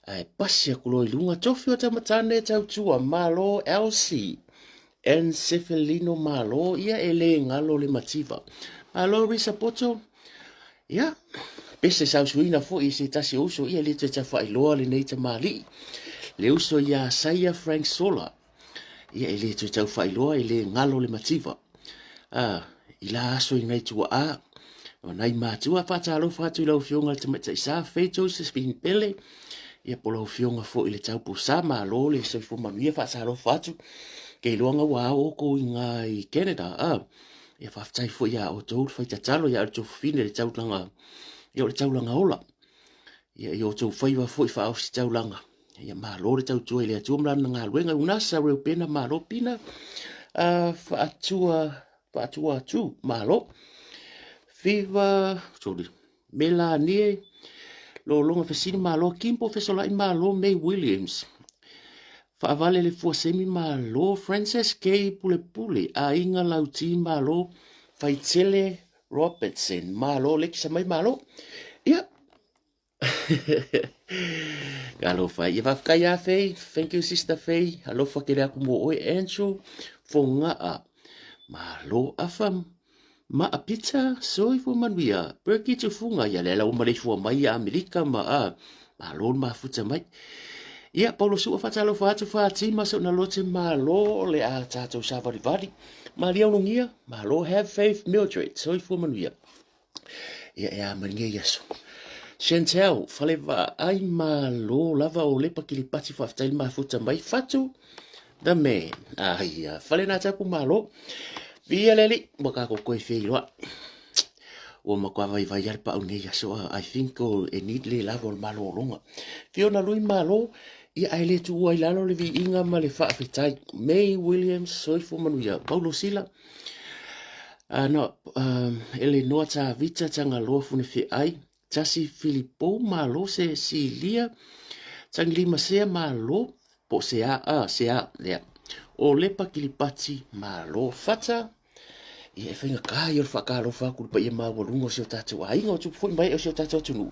Ae pasi aku loa i luga tofi o Taumatane tautua Malo Elsie Encephalino Malo ia e le galo le mativa. Malo Risa Poto ia pese sausuina foi i se tasi o uso ia le toe taufaailoa lenei tamalii le uso ia Saia Frank Sola ia e le toe taufaailoa e le galo le mativa. A, i la aso i nai tuaa, o nai matua, faatalofa atu i lau Afioga i le Tamaitai Sa Faith Josephine Pele, ia po lau Afioga foi i le Taupusa, malo le soifua manuia, faatalofa atu. Ke iloa nga ua ao outou i ngā i Canada, a, ia faafetai foi ia outou le faitatalo ia le tofufine le taulaga, ia o le taulaga ola. Ia i outou faiva foi faaositaulaga. Ia malo le tautua i le Atua ma lana galuega. Unasa Reupena malo pina faatua faatua atu malo. Fiva sorry Melanie Lologa Fesili malo Kimbo Fesolai malo May Williams Faavale le Fuasemi malo Frances K Pulepule Aiga Lauti malo Faitele Robertson malo Lekisa mai malo. Ia Alofa. Ia faafetai ia Faye. Thank you sister Faye. Alofa tele atu mo oe Andrew Fogaa. Malo afa Maa Peter soifua manuia. Berkey Tufunga ia lea ua maleifua mai ia Amerika ma a malo le mafuta mai. Ia Paulo Sua faatalofa atu Fatima Sona Lote malo le a tatou savalivali. Malia Ulugia malo have faith Mildred soifua manuia. Ia e a mai lenei aso. Chantel, falevaai malo lava o Lepa Kiripati faafetai le mafuta mai Fatu the man. Ai, ia, fale nā taku malo. Via le alii, ua kākou koe feiloa. Ua matua vaivai lava le pau nei aso, I think o e need le lava o le malologa. Fiona Lui malo, ia ae le tuua i lalo le viiga ma le faafetai. May Williams, soifua manuia. Paulo Sila, No, Elenoa Tavita Tagaloa Funefeai, Tasi Filipo Malo Se Silia Tagilima Sea Malo po o Sea a Sea lea. O Lepa Kilipati Malo Fata ia e faigata ia o le faatalofa atu i le paia maualuga o si o tatou aiga o tupu foi ma ee o si o tatou atunuu.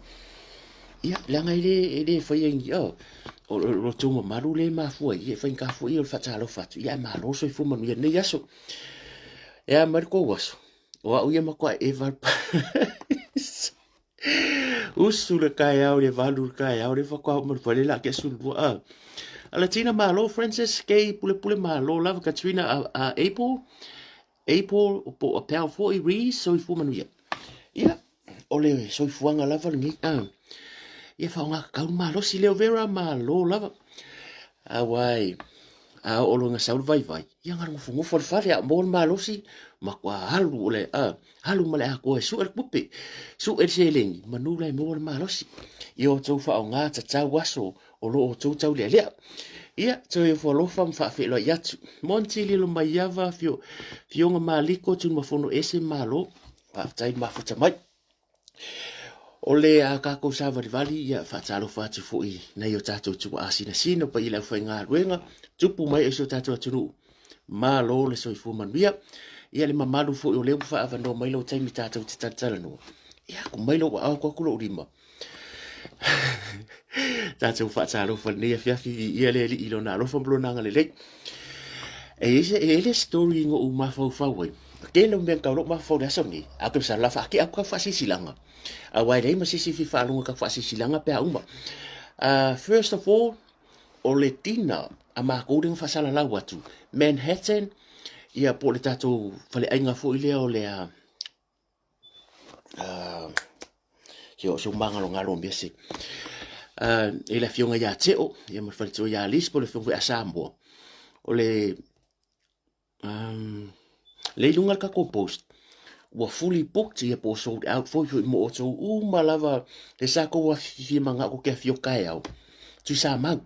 Ia, leaga e le, e le faia i ni, oh, o lo outou mamalu lea e mafua ai, e faigata foi ia o le faatalofa atu, ia ae malo le soifua manuia i lenei aso. E a mai le tou aso, o au ia matua eva usu le taeao i le 8 i le taeao lea faatoa oo mai le fale la ke 12 a. Alatina malo Francis K Pulepule malo lava Katrina a, a April April po o Apel foi Reese soifua manuia. Ia o le soifuaga lava lenei a. Ia faaaoga tatau le malosi Leo Vera malo lava. Auai a oo loa ina sau le vaivai, ia na nofonofo le fale a o maua le malosi, matua alu o le a, alu ma le atoa e sue le tupe, sue le seleni, manu la e maua le malosi. Ia outou faaaoga tatau aso o lo o outou taulealea. Ia, toe ofo alofa ma faafeiloai atu. Monty Lilomaiava, Fio, Fioga Maliko, Tunumafono Ese, malo, faafetai le mafuta mai. O le a tatou savalivali, ia faatalofa atu foi i nai o tatou tuaa sinasina, paia i le aufaigaluega, tupu mai o si o tatou atunuu. Malo le soifua manuia. Ia le mamalu foi o lea ua faaavanoa mai lou taimi tatou te talatalanoa. Ia aku mai lou aao aku aku lou lima. Tatou faatalofa i lenei afiafi viia le Alii i lona alofa ma lona agalelei. E i ai le story na ou mafaufau ai, tele o mea na tau lou mafaufau i le aso lenei, ae ou te masalo o le a faatea atu kau faasilasilaga, aua e leai ma se isi e fia faalogo i kau faasilasilaga pe a uma. First of all, o le dinner a matou lea na faasalalau atu, Manhattan, ia po o le tatou faleaiga foi lea o le se o se magalogalo o mea se i le afioga ia Teo ia ma le faletua ia Alice po o le afioga foi ia Samoa o le le i luga le tatou post ua fully booked ia po o sold out foi foi mo outou uma lava le sa tou fia manao tou te afio taeao Tuisamau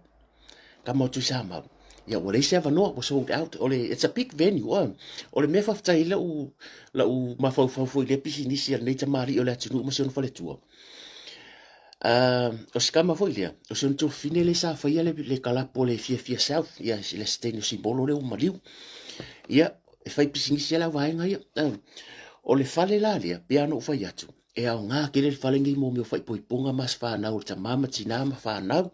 Tama o Tuisamau. Ia ua leai se avanoa, ua sold out. O le, it's a big venue. Oh. O le mea faafetai ai lau, lau mafaufau foi i lea pisinisi a lenei tamalii o le atunuu ma si ona faletua. O si tama foi lea, o si ona tuafafine lea sa faia le, le kalapo le Fiafia South, ia le Steno Simbolo lea ua maliu. Ia, e fai pisinisi lava vaega ia. O le fale la lea, pei lava ona ou fai atu, e aoga tele le fale lenei mo mea o faaipoipoga ma aso fanau a le tama ma tina ma fanau.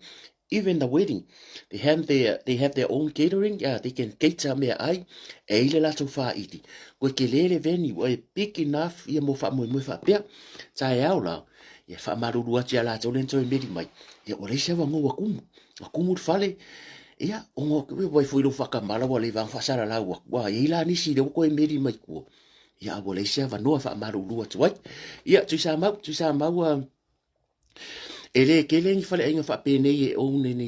Even the wedding, they have their, they have their own catering, yeah, they can cater mea ai, e i le latou whaiti. Koe ke lele venue, e big enough ia mo whaamoemoe whaapea. Taeao la, ia whaamalulu atu ia latou le toe meri mai. Ia ua leai se avanoa ua kumu. Ua kumu le fale. Ia, ona ua ifo i lou whakamala ua leva ona faasalalau atu. Ua i ai la nisi lea ua toe meri mai tua. Ia, a ua leai se avanoa e faamalulu atu ai. Ia, Tuisamau, Tuisamau, e le tele ni faleaiga faapenei e own e ni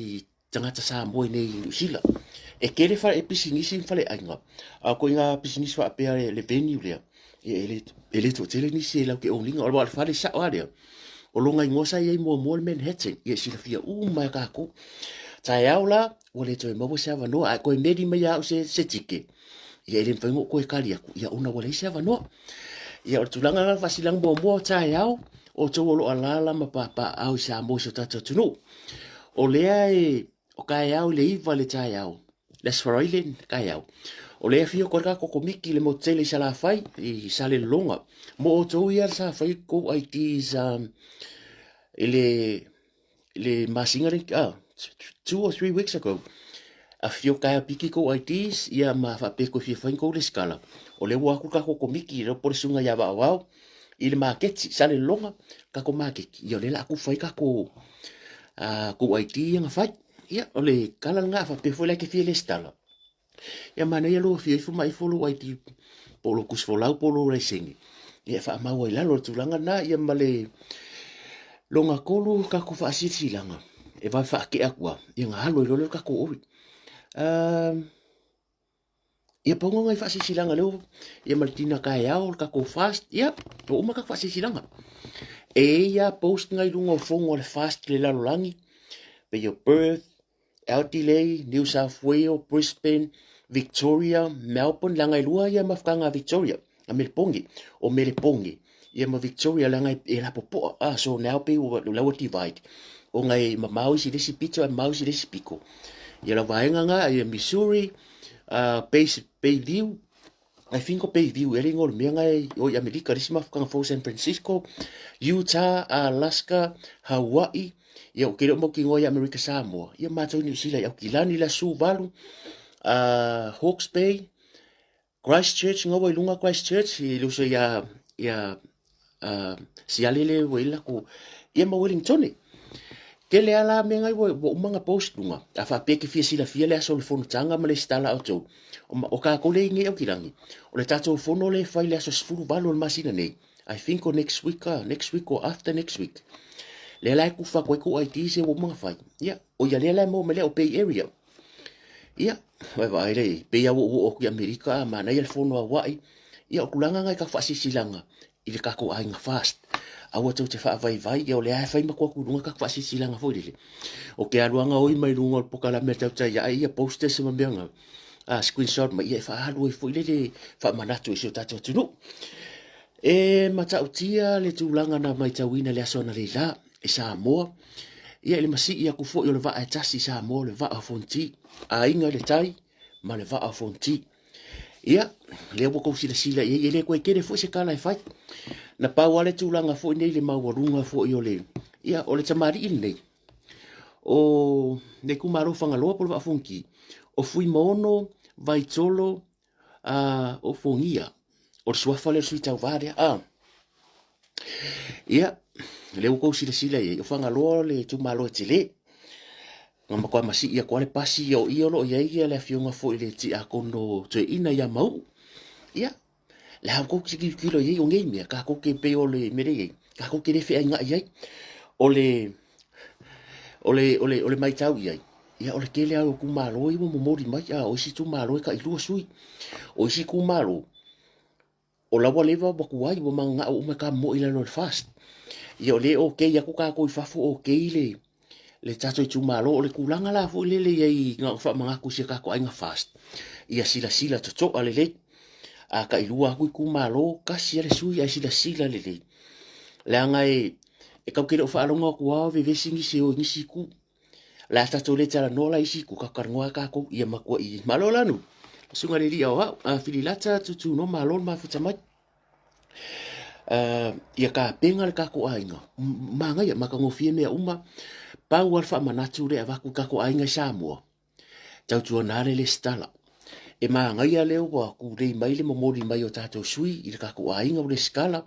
tagata Samoa i nei i Niu Sila. E tele fale e pisinisi ma faleaiga, a o ituaiga pisinisi faapea le venue lea, ia e le, e le toatele nisi e latou te own ina. Aua o le fale sao lava lea, o lona igoa sa i ai muamua o le Manhattan, ia e silafia uma lava e tatou. Taeao la, ua le toe maua se avanoa, ae toe meli mai lava au se, se ticket, ia e le mafai ona ou toe tali atu, ia ona ua leai se avanoa. Ia o le tulaga lena o le faasilaga muamua o taeao, o outou o lo o alaala ma papaaao i Samoa i si o tatou atunuu. O lea e, o taeao i le 9 i le taeao, le Aso Faraile taeao, o lea e afio atu ai le tatou komiti i le motu tele i Salafai, i Salelologa. Mo outou ia sa fai tou IDs i le le masina le, ah, 2 or 3 weeks ago, afifio taeao piki kou IDs, ia ma faapea koe fia fai ni kou resitala. O lea ua o atu le tatou komiti, le po o le susuga ia Vaovao i le maketi, Salelologa, tatou maketi, ia o lea o le a tufa ai tatou kou ID ia na fai. Ia, o le tala lena, a faapea foi la e te fia resitala, Ia manaia lou afio ifo ma ifo lou ID po o lou tusi folau po o lou laisene ia e faamau ai lalo le tulaga lena ia ma le lona tolu tatou faasilasilaga e vave faatea atu lava ia ona alu ai loa lea o le tatou ori. Ia pau lena o nai faasilasilaga lea ua ia ma le dinner taeao o le tatou fast ia ua uma tatou faasilasilaga. E i ai lava post na i luga o fono a le fast i le lalolagi pei o Perth, Adelaide, New South Wales, Brisbane, Victoria, Melbourne, leaga e lua ia mafutaga a Victoria, a Melepone, o Melepone, ia ma Victoria leaga e lapopoa. Ah, so now pei ua la ua divide, ona e mamao isi i le isi pito ae mamao isi i le isi pito. Ia la vaega na, ia Missouri, Bayview, I think o Bayview ea le igoa o le mea na e o i Amerika, le isi mafutaga fou San Francisco, Utah, Alaska, Hawaii, ia ou te le o mautinoa i Amerika Samoa, ia matou i Niu Sila i Aukilani, le aso 18, Hawke's Bay, Christchurch, nga ua i luga Christchurch, i le uso ia, ia siale le ua i le latou, ia ma Wellingtone. Tele lava la mea nai ua uma ona post luga, a faapea e te fia silafia le aso o le fonotaga ma lesitala a outou, o tatou lea e i nei Aukilani, o le tatou fono lea e fai i le aso 18 o le masina nei, I think o next week, next week or after next week. Lea la e tufa atu ai tou IDs ia ua uma ona fai. Ia, o ia lea la e maua mai lea o Bay Area. Ia, vaai le, pei lava ua ou oo atu i Amerika, a manaia le fono a Hawaii. Ia, o tulaga na i ka faasilasilaga i le tatou aiga fast. Aua tou te faavaivai, ia o lea e fai matou atu i luga tatou faasilasilaga foi lele. O ke alu anga oi mai luga o le pokalame a tautai ae ia posters ma mea nga a screenshot mai ia e faaalu ai foi lele faamanatu i si o tatou atunuu. E matautia le tulaga na matauina i le aso analeila i Samoa, ia i le masii atu foi o le vaa e tasi i Samoa, o le vaa o Fonti, aiga i le tai ma le vaa o Fonti. Ia, lea ua tou silasila i ai, e le toe tele foi se tala e fai. Na pau lava le tulaga foi nei le maualuga foi o le, ia, o le tamalii lenei, o le itumalo Fagaloa po o le Vaa o Fonoti, o Fuimaono Vaitolo o Fogia, o le suafa lea o le sui tauva lea. Ia, lea ua tou silasila i ai, o Fagaloa le itumalo e tele. Na matua masii atu lava le pasi, o i o lo o i ai le afioga foi i le Tiakono Toeaina ia Mauu. Ia, le a outou tilotilo i ai o nei mea, tatou te pei o le mea lea e i ai, tatou te le feainai ai. O le, o le, o le, o le matau i ai, ia o le tele lava o itumalo ia ua momoli mai, a o isi itumalo e tailua sui. O isi itumalo, o la ua leva ua tuai, ua mananao uma e tamomoe i lalo o le FAST. Ia o lea e okay atu tatou i fafo, okay le, le tatou itumalo. O le tulaga la foi lele i ai na ona faamanatu i si a tatou aiga FAST, ia silasila totoa lelei. A tailua atu itumalo, tasi lava le sui ae silasila lelei. Leaga e, e tatou te le o faalogo atu lava o vevesi nisi e o i nisi itu. O le a tatou le talanoa la i isi itu, tatou talanoa lava tatou ia matuai. Malo Lanu, susuga i le alii aoao, Fililata Tutunoa, malo le mafuta mai. Ia tapena le tatou aiga, manaia, matagofie mea uma. Pau lava le faamanatu lea e avatu i tatou aiga i Samoa, tautuana le lesitala. E manaia lea ua tulei mai le momoli mai o tatou sui i le tatou aiga o lesitala.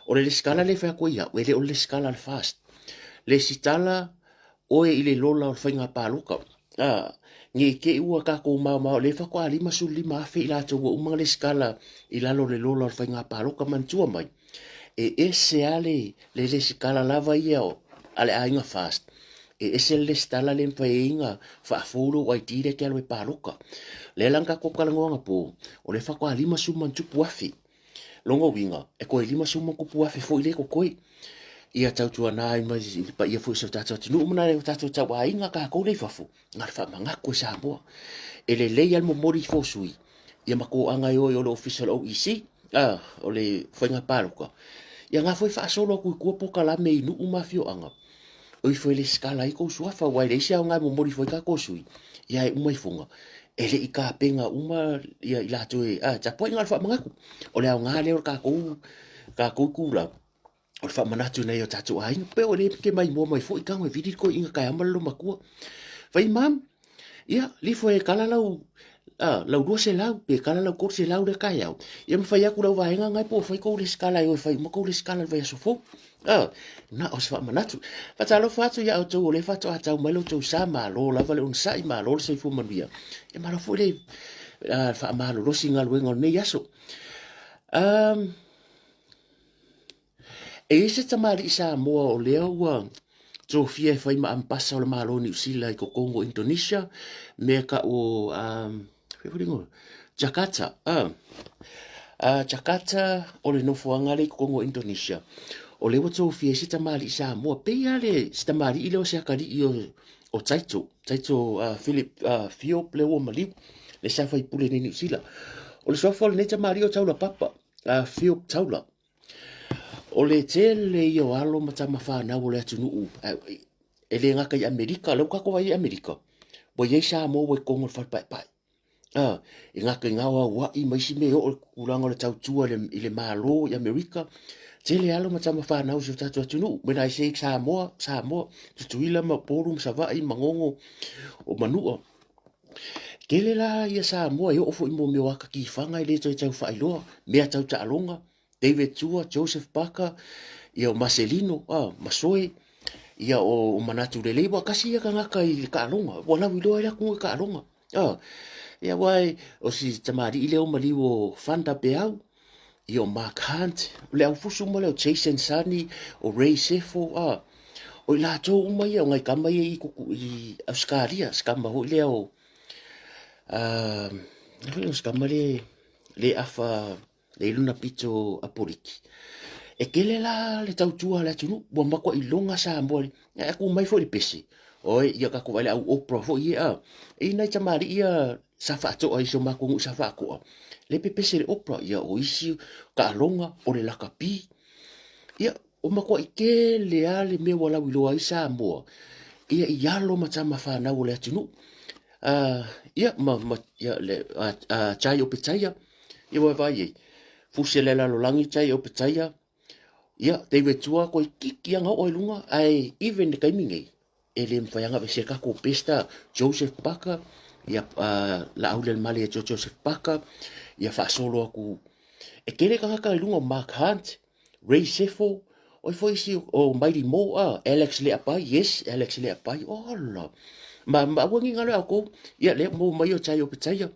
O le lesitala lea e fai atu ai au, e le o le lesitala a le FAST. Lesitala oe i le lola o le faiga palota. A, ne i te i ua tatou maomao, lea faatoa 55,000 i latou ua uma ona lesitala i lalo o le lola o le faiga palota. Manatua mai, e ese lava le, le lesitala lava ia a le aiga FAST, e ese le lesitala lea e mafai ai ona faafou lou ID lea e te alu ai e palota. Lea la na tatou talanoa anapo, o lea faatoa 50,000+. Lona uiga, e toe 50,000+ foi lea e totoe. Ia tautuana ai mai i le paia foi o si o tatou atunuu ma nai o tatou tauaiga tatou lea i fafo, na o le faamanatu e Samoa. E lelei lava le momoli ifo o sui, ia ma toaga e o ai o le ofisa o le OEC, a, o le faiga palota. Ia na foi faasolo atu i tua polokalame i nuu ma afioaga, o ifo e lesitala ai tou suafa, aua e leai se aoga e momoli ifo ai tatou sui, ia e uma ifoga, e le i tapena uma ia i latou e, a, tapuai na o le faamanatu. O le aoga lea o le tatou, tatou itulau, o le faamanatu i nai o tatou aiga. Pe o le ke maimoa mai foi tago e vili le toeaina taeao ma le loomatua. Fai mam, ia, lifo e kala lau, a, lau 200 pe kala lau 300 lea taeao. Ia ma fai atu lau vaega ngai po o fai kou lesitala e o e fai uma kou lesitala i le vaiaso fou. A, na o se faamanatu. Faatalofa atu ia outou o lea faatoa tau mai lo outou sa, malo lava le onosai, malo le soifua manuia. Ia malo foi le faamalolosi i galuega o lenei aso. Um, E i ai se tamalii Samoa o lea ua tofia e fai ma ambasa o le Malo o Niu Sila i totonu o Indonesia, mea e tau o um, Jakarta. Jakarta o le nofoaga lea i totonu o Indonesia. O lea ua tofia ai se tamalii Samoa, pei lava le si tamalii lea o se atalii o, o Taito, Taito Philip Fiop lea ua maliu, le sa faipule nei Niu Sila. O le suafa o lenei tamalii o Taulapapa, Philip Taula. O le tele ia o alo ma tama fanau o le atunuu, e le gata i Amerika, lea ua tatou vaai i Amerika, ua i ai Samoa ua i totonu o le fale paepae. E gata i gao auai ma isi mea e oo i le tulaga o le tautua i le Malo i Amerika, tele alo ma tama fanau o si o tatou atunuu, when I say Samoa, Samoa, Tutuila ma Upolu ma Savaii, Manono, o Manua. Tele la ia Samoa e oo foi mo mea o ata tifaga e le toe tau faailoa, mea tau taaloga, David Tua, Joseph Parker, ia o Marcelino, ah, Masoe, ia o, o Manatu Lelei, ua kasi ia tagata i le taaloga, ua lauiloa ai le atunuu i taaloga. Ah, ia ua o si tamalii lea o maliu o Fanda Peau, ia o Mark Hunt, o le aufusu uma lea o Jason Sunny, o Ray Sefo, a, o i latou uma ia, o nai tama ia i, i Australia, se tama foi lea o, a, foi o se tama le, le afa, le i luna pito Apoliki. E tele la le tautua a le atunuu, ua matuai iloga Samoa, ae tu mai foi le pese, oi, ia tatou vaai le au Oprah foi ia, a, e i nai tamalii ia sa faatoa i si o matou nuu sa faatoa, le pepese le Oprah, ia o isi taaloga, o le lakapi. Ia, ua matuai tele lava le mea ua lauiloa ai Samoa, ia i alo ma tama fanau o le atunuu. Ia, ma, ma, ia, le, Jai Opetaia, ia ua vaai ai, fuse le lalolagi Jai Opetaia, ia, David Tua, koe kiki anga oo i lunga, ae even le taimi nei, e le mafai ona aveesea tatou Pesta Joseph Parker, ia Laauli ia Joseph Parker, ia faasolo atu. E tele tagata i luga o Mark Hunt, Ray Sefo, oi foi isi o Mighty Mo, Alex Leapai, yes, Alex Leapai, ola. Ma, ma aua ni ngalo au kou, ia le mo mai o Chai o Petaia.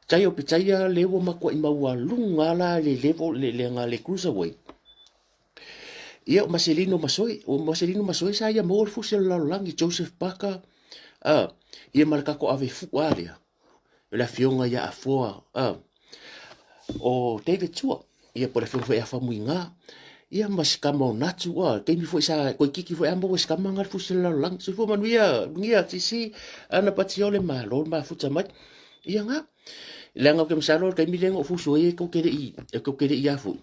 Chai o Petaia le ua makuai maua lunga la le level le le nga le cruiserweight. Ia, o Marcelino Masoe, o Marcelino Masoe sa ia maua le fusi o le lalolagi, Joseph Parker, a, ia ma le kako ave fua lea, o le afioga ia Afoa, a, o David Tua, ia po le afioga foi ia Famuiga, ia ma si kama o Natu, a, taimi foi sa koikiki foi a maua si kama nga le fusi o le lalolagi. Soifua manuia, lugia, tisi, ana pati ole malo le mafuta mai. Ia nga, leaga ou te masalo o le taimi lea na ou fusu ai e kou te le i, e kou te le i a foi.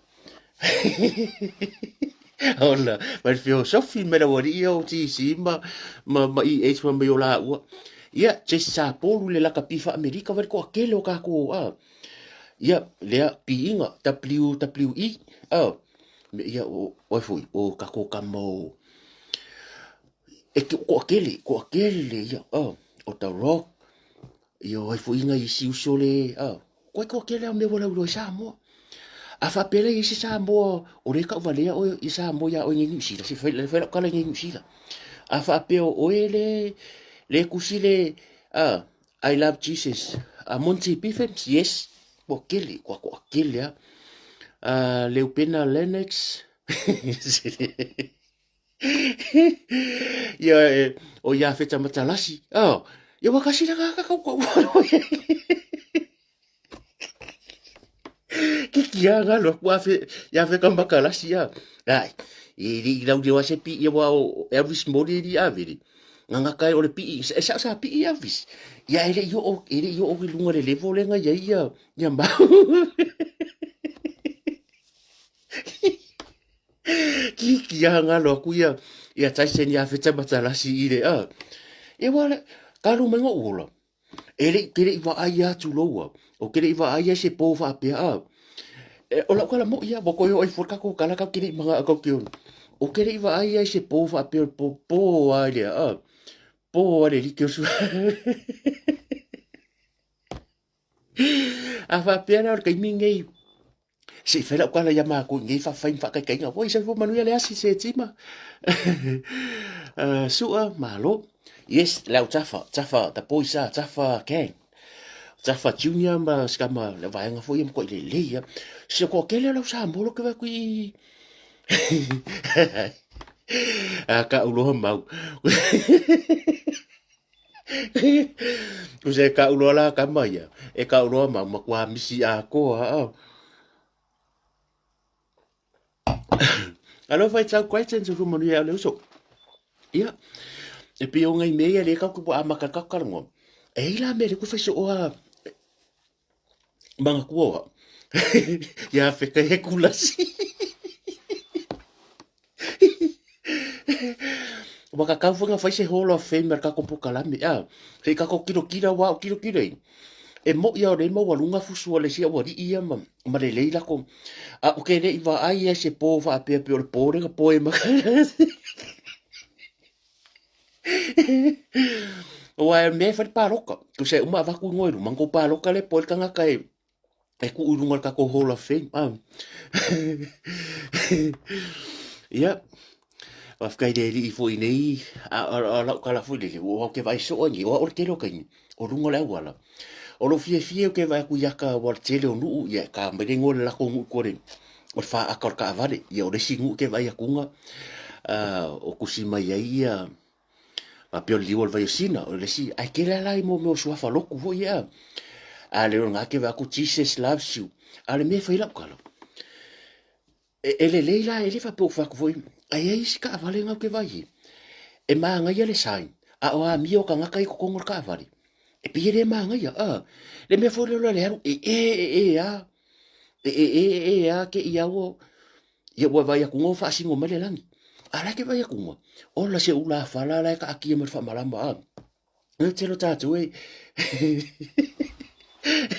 Ona, mai le feosofi mai lau alii ia o TC ma, ma, ma EH ma mai o laua. Ia, Jesse Sapolu le lakapi faa-Amerika vai le toatele o tatou, a. Ia, lea piiga, WWE, a. Ia, o, oi foi, o tatou kama o, E ke toatele, toatele ia, o The Rock, ia o ai foi nai isi uso le, koe toatele a mea ua lauiloa i Samoa. A faapea lea i ai se Samoa o lea e tauvalea oe i Samoa ia oe nei Niu Sila, se fai, fai lau tala i nei Niu Sila. A faapea o oe le, le tusi le, I love Jesus, a Monty Python, yes, toatele, toa toatele a. Leupena Lennox, Ia e, o Iafeta Matalasi. Oh, ia ua kasi la ka kau kau. Ki ki a ngalo ku afe Iafeta Matalasi a. Ai, i li lau le wase pi ia wa o Elvis Mori li avere. Nganga kai o le pi e sa sa pi Elvis. Ia ele i o ele i o ki lunga le level lenga ia ia ia ma. Ki ki a ngalo aku ia ia Tyson ia Feta Matalasi i le a. E wala ka lu mai ngo'u ola. E le ke le i vaai atu loua. O ke le i vaai ai se po faapea a. E, o lau kala mo ia wa koe o ai fo ka ko kala ka ke le i manga ka ke ono. O ke le i vaai ai se po faapea po po ai le a. Po ai le like o su. A faapea la o le taimi lenei, se i fai lau tala ia matou i nei faafai ma faataitaiga, oi soifua manuia le asi se tima. Sua, malo. Yes, le au Tafa, Tafa, the boys are Tafa gang. Tafa Junior ma sikama le vaega foi ia matuai lelei lava. Se toatele o le au Samoa lea ou te vaai atu i A ka uloa mau. Kusa e kauloa la kama ia. E kauloa mau makuā misi ākoa. Oh. Alofa e tau Crichton se manuia au le uso. Ia, e pei o ngai mea ia le kau kupu a maka kau kalango. E i la mea le ku whaiso o a manga kuoa. Ia wheka he kulasi. Ua ka kau whanga whai se Hall of Fame ar kako pokalame. A, hei kako kiro kira wā o kiro kiro i. E mo ia o le maua lunga fusu o le sia ua rii ia ma, ma le lei lako. A o ke le i wā ai ia se pō wha pea pe o le pō renga pō e maka. Ua e mea e whai pāloka. Kusa e uma avaku ingoa i ruma. Ko pāloka le pō e kangaka e e kuu i runga o le tatou Hall of Fame. Ah. Ia, faafetai le alii foi nei, a, a, a lau tala foi lele, ua ou ke vaai soo ai nei, o au le tele o taimi, o luga o le auala. O lou fiafia ou te vaai atu i aka ua le tele o nuu, ia e ka mai le igoa o le latou nuu i tua le, o le faata o le taavale, ia o le isi nuu ke vaai atuga, o tusi mai ai ia, Faapea o le liu o le vaiosina, o le isi, ae tele lava la i mea o suafa lotu foi ia. A le o lena ke vaai atu Jesus loves you. A o le mea e fai lau tala, e, e lelei la, e le faapea ua fai atu foi, ae i ai isi taavale na ou te vaai ai, e manaia le sign, a o amio o tagata i totonu o le taavale, e pei e le manaia, a. Le mea foi lea o le alu e e e e a, e e e e a ke i au o, Ia ua vaai atu ua faasino mai le lagi. A la ke vaai atu ua, ola se ula fala la e kaatia mai le faamalama a. E telo tātou e.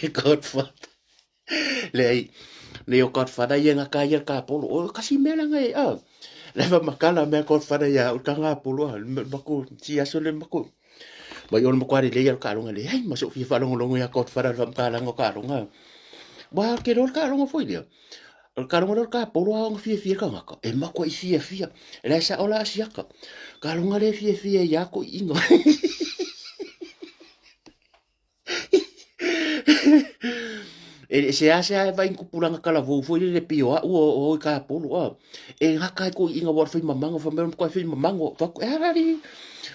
Godfather. Leai, nei o Godfather ia ngā kā ia ka polo. O kasi mea langa e a. Le fa makala mea Godfather ia o ka ngā polo a. Mako, si aso le mako. Mai o le makuare le ia ka longa le ai ma so fia whalongolongo ia Godfather le whamkalanga o ka longa. Wa ke rol ka longa foi lea. O le kaloga lea o le kapolo a ona fiafia kangaka, e makuaʻi fiafia. E lae saʻo la asiaka. Kaloga le fiafia iā koʻiʻiga. E seasea e vaai ni tupulaga talavou foi lele pei o a'u o i kapolo a. E gata ai koʻiʻiga ua o le faimamago fai mai o le makuaʻi faimamago. Fai atu, e ala alii.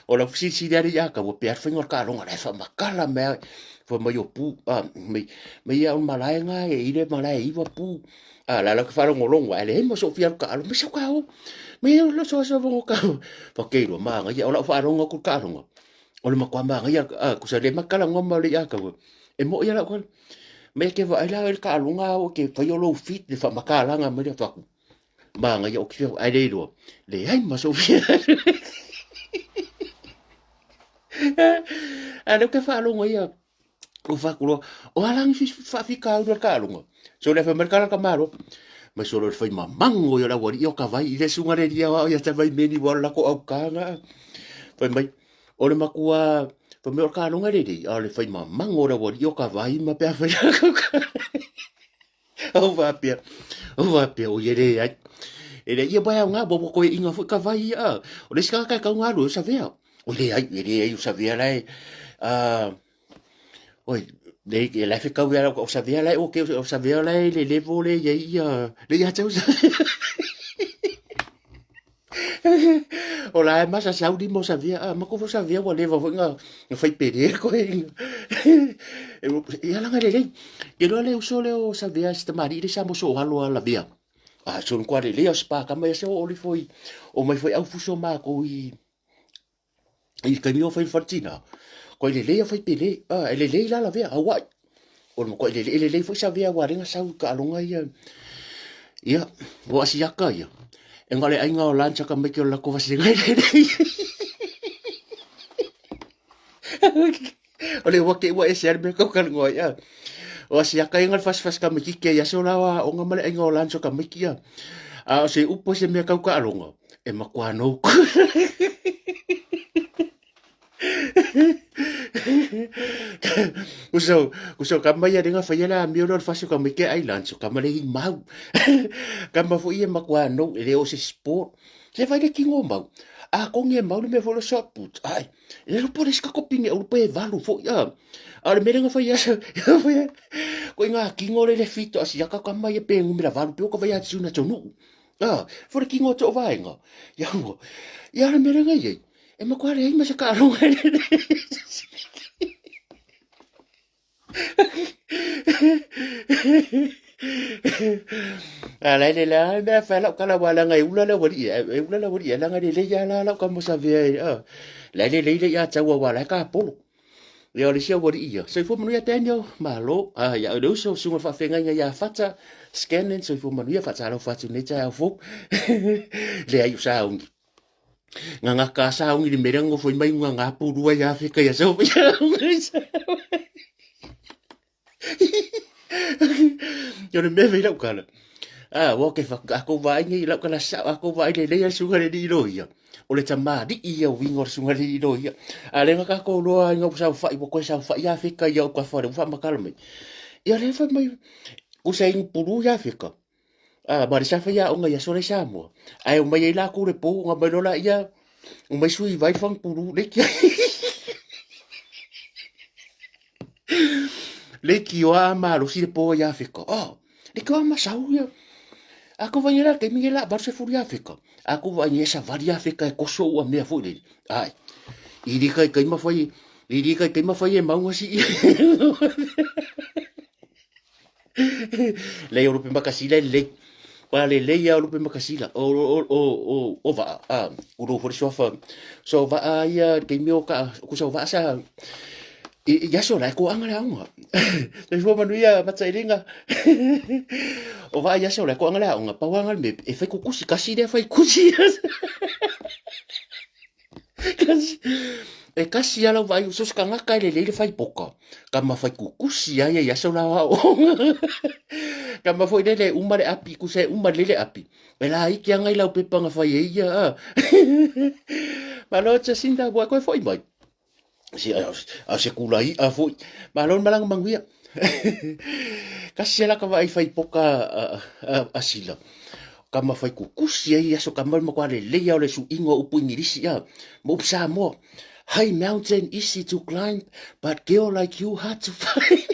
O lau fesilisili ale ia taua pe a le faiga o le kaloga la e faamatala mai a. Fai mai o pu, a, mai, mai ia o le malae na e i le malae iwa pu. A, la la ke whalongolongo, a le hei ma so fia ka alo, mai sau ka o. Mai o lo so so vongo ka. Fa ke ro ma nga ia o la whalongo ku ka longo. O le makwa ma nga ia, a, ku sa le makala ngo ma le ia ka. E mo ia la ko. Mai ke va la el ka longa o ke fai o lo fit le fa makala nga mai le fa ku. Ma nga ia o ki fia ai le ro. Le ai ma so fia. A le ke whalongo ia o whakuroa, o alangi fi whawhika ura ka alonga. So le whamar kala ka maro. Mai solo le whai mamango i o la wari i o ka vai i le sunga le ria wao ia te vai meni wao lako au kānga. Fai mai, o le matua, fai mai o le kaloga lelei, a o le fai mamago o le aualii o ka vai ma pe a fai Ou faapea, ou faapea, oi e leai. E leai, ia ua aoga, ua toe iga foi ka vai ia. O le isi tagata e tau ona alu ai o Savea. Oi leai, e leai o Savea la e, oi, le, e la e fetau ia o Savea la e okay, o Savea la e le level le i ai ia, le ia te au Savea. O la e masasau lima o Savea, a matou foi o Savea ua leva foi na fai pele koe ia laga lelei. Ke iloa le uso lea o Savea si tamalii lea sa moso o alo a Lavea. A solo koa lelei o spa kama ia se o oli foi o mai foi au fuso matou i i taimi o fai le fale tina, koe lelei a fai pele, a e lelei la lavea, auai. O le matua lelei, e lelei foi Savea aua lea na sau i taaloga ia, ia, o Asiata ia, e na o le aiga o Lance a tamaiti o le latou vasega e lelei. O le ua te ua ese lava le mea tau talanoa ai, a. O Asiata ia na o le fasifasi tamaititi ai i aso la o aoga ma le aiga o Lance o tamaiti ia. A o se upu o se mea tau taaloga, e matua no good. Uso, uso kama ia lenga faia le amio lea o le fasi o tamaiti e ai lunch, o kama le i mau. Kama foi e matua no, e le o se sport. Se fai le tino o mau. A kongi e mau le mea foi le shot put. Ai, e le po le isi kako pine, o lupe e valu foi. A, a o le mea lenga faia, ko i ngā tino le le fito, asiaka kama ia pe ngumira valu, pe o ka vai atu na tonu. A, fo le tino o tō vaenga. Ia ua, ia le mea lenga iei. E matua leai ma se taaloga e lelei. A la le la mea fai lau kala wa langa e ula le wali e ula le wali e langa le le ya la lau ka mosa vea e a la le le le ya tau wa la ka polo ia o le sia wali ia soifua manuia Daniel malo a ia le uso sunga faafeagaiga ia Fata Scanlan soifua manuia faatalofa atu nei taeao fou le ai o sauni Nganga ka saungi le mea ngofo mai nganga pulua ia Afrika ia sau Yo le mea lau kala. Ah, wa ke fa a ko vai ngi lau kala sa a ko vai le le sunga le li lo ia. O le tamali'i ia winga o le sunga le li lo ia. A le nga ka ko loa nga sa fa i ko sa fa ia Afrika ia o ka fa le fa makala mai. Ia le fa mai usa ing pulu ia Afrika. A, ma le sa fai aoga i aso la i Samoa. Ae omai ai lakou le po, ona omai loa laia, omai sui i vai fagupulu, leiki leitioa a malosi le po i Afrika. Oh, leitioa masau ia. A kou vaai nei la taimi nei la 80 i Afrika. A kou vaai nei e savali Afrika e koso ua mea foi lele. Ai. I rika i kai mawhai, i rika i kai mawhai e maunga si. Lei o lupe makasila e lelei. Ua lelei a o lupe makasila. O, o, o, o, o vaa. A, ulo fo le suafa. So vaa ia taimi o ka, kusa o vaa sa, i, i aso la e koanga le aoga. Soifua manuia Matailinga. O vaa i aso la e koanga le aoga. Pau anga le mea, e whai kukusi, kasi lea whai kusi. Kasi, e kasi ala vai so se kangaka e lelei le fai poka. Ka ma fai kukusi ai ai aso la aoga. Ka ma foi lele uma le api, kusa e uma lele api. E la iki anga i lau pepa nga fai e ia. A. Malo Jacinda, ua koe foi mai. Si, a, a se kula i a foi. Malo malanga manguia. Kasi ala ka vai fai poka a, a, a sila. Ka ma fai kukusi ai aso ka mau ma lelei o le suiga o upu Ingilisi a ma upu Samoa. High mountain easy to climb, but girl like you hard to find.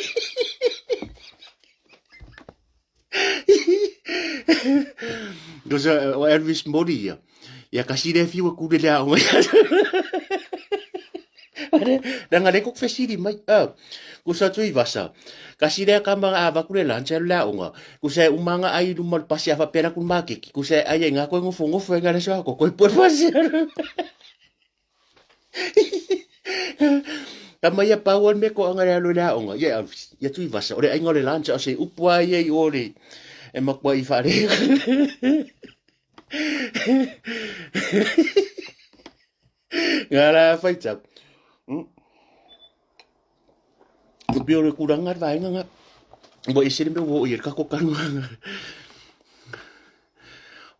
Because o Elvis Mori ia. Ia kasi le fiu ku le lea o. Nanga le kok fesili mai. Ah, ku sa tui vasa. Kasi lea ka ma ava ku le lunch le aoga. Ku sa umanga ai luma le pasi afa pera ku makeki. Ku sa ai ai ngā koe ngofo ngofo e ngā le soa ko koe pue pasi. Ka mai a pau al me ko anga le alo le aoga. Ia ia tui vasa. O le ainga o le lunch o se upu ai ai o le e makua i whare. Ngā rā whaitau. Ko pio le kuranga le vaenga nga. Ua ese le mea ua oo i ai le kako kanuanga.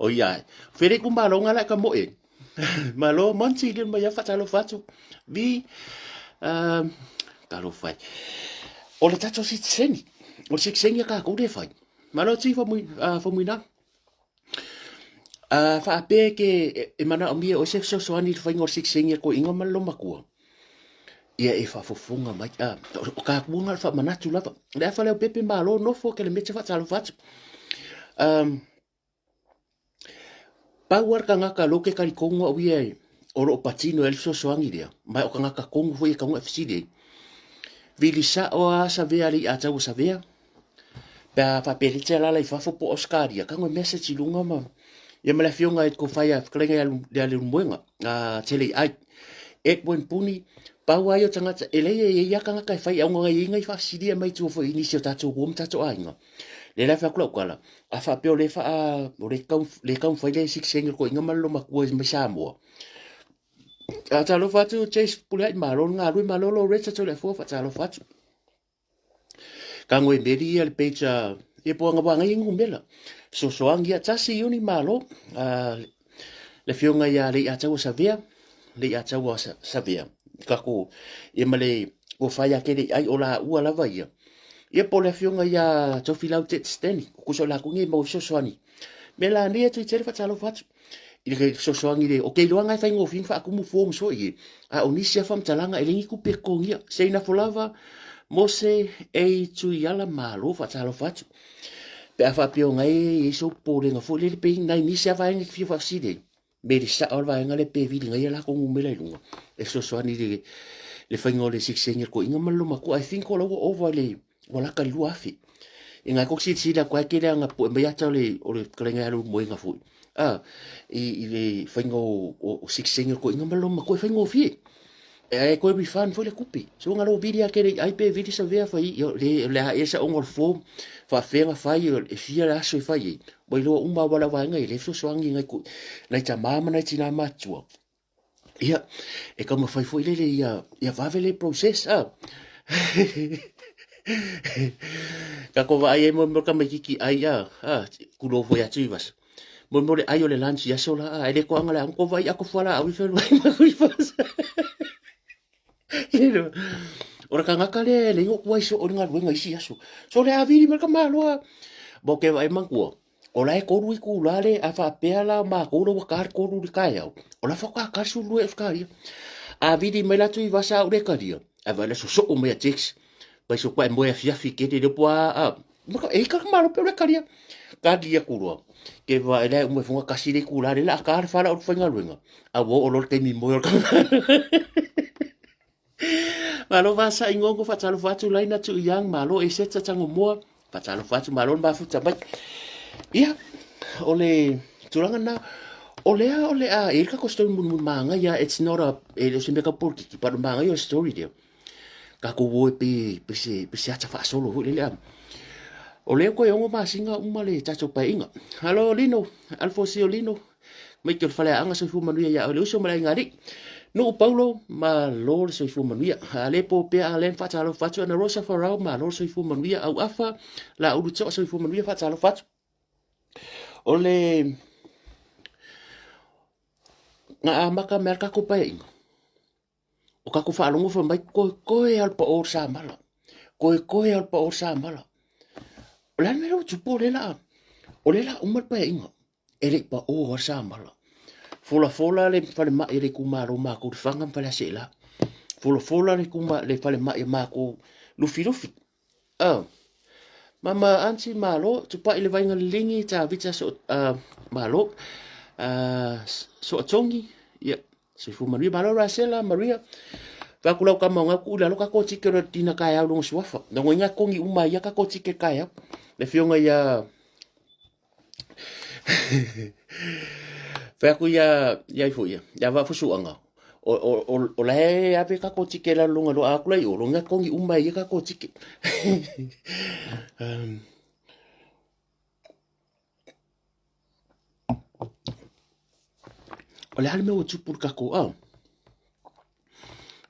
O ia, fere ku malonga la ka moe. Malo Monty le mai faatalofa atu. Vi talofa ai. O le tatou sitiseni, o le sitiseni a tatou lea e fai. Malo ti famuina. A faapea ke e manaomia o se fesoasoani i le faiga o le sitiseni a le toeaina ma le loomatua, ia e faafofoga mai. O tatou na o le faamanatu lava. Le afa lea o Pepe malo nofo Kelemete faatalofa atu. Pau lava le tagata lea ou te talitonu au ia o lo o patino ai le fesoasoani lea, ma o tagata tonu foi e tatau ona e fesili ai. Vili sao lava Savea alii a taua Savea, pe a faapea e te alaala i fafo po o Ausetalia, tago e message i luga ma ia ma le afioga i le tofa ia fetalaiga ia Leulumoega, Teleiai, Edwin Puni, pau lava ia o tagata, e leai e i ai lava tagata e fai auga e i ai nai faafesili e aumai tua foi i nisi o tatou uo ma tatou aiga. Lea la e fai atu lau tala, a faapea o lea faa, o lea tau, lea taumafai le sitiseni o le toeaina ma le loomatua mai Samoa. A talofa atu Chase Puleai, malo le galue, malo Loretta Toleafoa, faatalofa atu. Tago e meli ia le page a, ia po o ua agai numera. Fesoasoani ia, tasi Iuni malo, le afioga ia Leiataua Savea, Leiataua Savea, tatou, ia ma le tofa ia Keleiai, o laua lava ia. Ia po o le afioga ia Tofilau Ted Stanley, o tusa o latou nei e maua fesoasoani. Me la nei atu i tele faatalofa atu i le fesoasoani le, o ke iloa e faigofie ona faatumu forms foi e, a o nisi lava faamatalaga e leai ni tupe e totogia. Seinafo lava Mose e Tuiala, malo faatalofa atu. Pe a faapea o nai e i ai sou popolega foi lele pe i nai nisi lava vaega e te fia faafesili ai, meli sao le vaega lea pe vili nai a latou numera i luga e fesoasoani i le le faiga o le sitiseni a le toeaina ma le loomatua. I think o la ua ova i le ua lata i le 2000. Inā ko silasila atu ai tele ana poe mai ata o le o le fetalaiga ia Leulumoega foi a i i le faiga o o sitiseni o le toeaina ma le loomatua e faigofie. Ae toe refund foi le tupe. So na lou vili lava tele i ai pe vili savea fai i le le a ea saoga o le form faafefea ona fai e fia le aso e fai ai. Ua iloa uma lava lau vaega e le fesoasoani i nai nai tama ma nai tina matutua. Ia, e taumafai foi lele ia ia vave le process a. Tatou vaai ai mo mo tamaititi ai a, a kulou foi atu i vasa. Mo mo le ai o le lunch i aso la, a e le toaga le aoga, ko vai ako fualaau i feluai ma kui fasa. O le tagata lea e leai oku ai soo i le galuega i isi aso. So le avili mai le tamaloa. Ma ou te vaai manatua, o la e 3 itula le, a faapea la o matou la ua ta le 3 i le taeao, o la faatoa ta le 12 i Ausetalia. Avili mai la Tuivasa au le talia, ae vaai la sosoo mai a Jax. Paiso koa e moe afiafi kele le po a e i ka malo pe le kalia. Kali aku loa. Ke va ele uma funga kasi le kula le la ka le fala o faigaluega. A ua oo loa le taimi moe o le Malo vasa i ngongo faatalofa atu laina tu yang malo e seta tango moa faatalofa atu malo le mafuta mai. Ia o le tulaga na o lea o le a e le kako story mulimuli māngai it's not a e le o se mea ka polokiki but māngai o le story lea. Tatou o e pei, pei se, pei se ata faasolo foi lele a. O lea koe 6 masina uma le tatou paeaiga. Alo Lino, Alfosio Lino, mai ke o le faleaanga soifua manuia ia oe le uso ma le aiga alii. Nuu Paulo, malo le soifua manuia. A le po pea a len faatalofa atu. Ana Rosa Farao, malo le soifua manuia. Au afa, la ulu toa soifua manuia faatalofa atu. O le na amata mea le tatou paeaiga. O tatou faalogo fai mai, koekoe lava le pao o le samala, koekoe lava le pao o le samala. O le a le mea lea ua tupu o lea o le a, o lea o le a uma le paeaiga, e le i pao lava le samala. Folafola le falemai a le itumalo o matou i Lefaga ma Faleaseela. Folafola le le falemai a matou Lufilufi. Oh. Mama Aunty malo, tupai le vaiga liligi, Tavita so, malo, Soatongi, ia, soifua manuia, malo Rasela, Maria, Vaku lau kama o ngau ku ila lo kako tike lo tina kai au longo suafa. Na ngoi nga kongi uma ia kako tike kai au. Le fionga ia Whea ku ia ia ifo ia. Ia va fusuanga. O o o o la e ave kako tike la longa lo akula i o longa kongi uma ia kako tike. O le a le mea ua tupu i le tatou ao?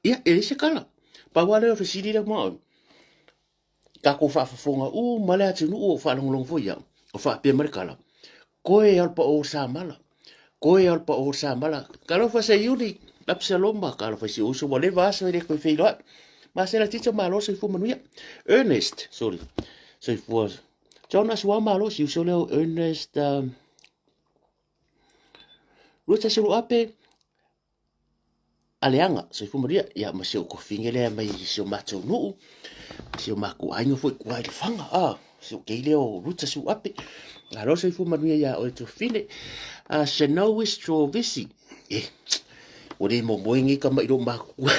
Ia, e leai se kala. Pau lava lea o le fesili lea ma oe. Tatou faafofoga uma le atunuu o faalogologo foi au, o faapea mai le kala, koe lava le pao o le samala. Koe o le pa o sa mala. Talofa Seiuli, Absaloma, talofa i si uso ua leva aso e le koe feiloai. Masela Tito malo soifua manuia. Ernest, sorry, soifua. John Asuau malo si uso leo Ernest Ruta Suluape, Aleaga, soifua manuia. Ia ma si ou tofiga lea mai si o matou nuu, si o matou aiga foi tua i Lefaga. Ah, si ou kei lea o Ruta Suape. Malo soifua manuia ia oe tofine. Ah, Shanois Trovisi. Eh, ua le momoe nei tama i lou matutua.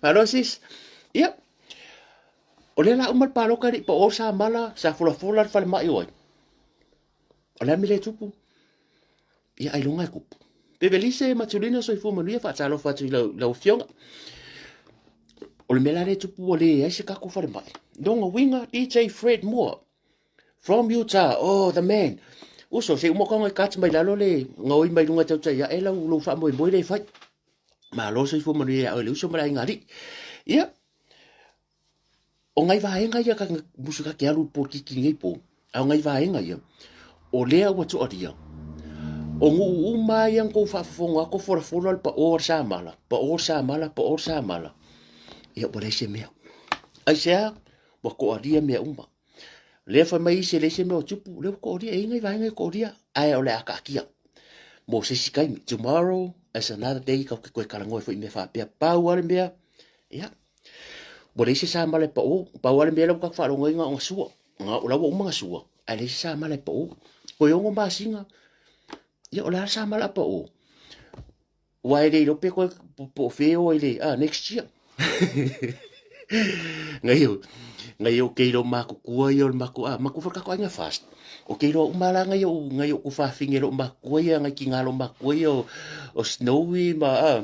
Malo sis. Ia, o lea la uma le paloka le i pa o sa mala, sa folafola le falemai o ai. O le a mea lea e tupu? Ia ailoga e kupu. Pevelise Matulina soifua manuia faatalofa atu i lau, lau afioga. O le mea la lea e tupu ua leai se tatou falemai. Lona uiga DJ Fred Moore from Utah, oh the man. Uso, se uma kaunga i kati mai lalo le gaoi mai lunga tautai ae lau lou faamoemoe le fai. Malo soifua manuia ia oe le uso ma le aiga alii. Ia, O ngai vaega ia ka musu ka ke alu polokiki nei po, a o ngai vaega ia, o lea ua toalia, o nuu uma ia na tou faafofoga atu folafola le pao o le samala, pao le samala, pao le samala, ia ua leai se mea. Aisea? Ua toalia mea uma. Lea fai mai isi e leai se mea o tupu, lea ua toalia, e i ai ngai vaega e toalia, ae o le a taatia mo se isi taimi. Tomorrow is another day tatou te toe talanoa ai foi i mea faapea. Pau lava le mea, ia, Ua leai se samala e pao. Pau lava le mea lea ua tatou faalogoina o gasua. O la ua uma gasua, ae leai se samala e pao. Toe 6 masina, ia o le a le samala a pao? Ua e le iloa pe toe po o fea e o ai le ah, next year. Ngai o, ngai o ke ilo matutua ia o le matou, ah, matou foi le tatou aiga fast. O ke iloa uma la ngai o, ngai o ku fafine lo matutua ia, ngai kina lo matutua ia o, o Snowy ma, ah,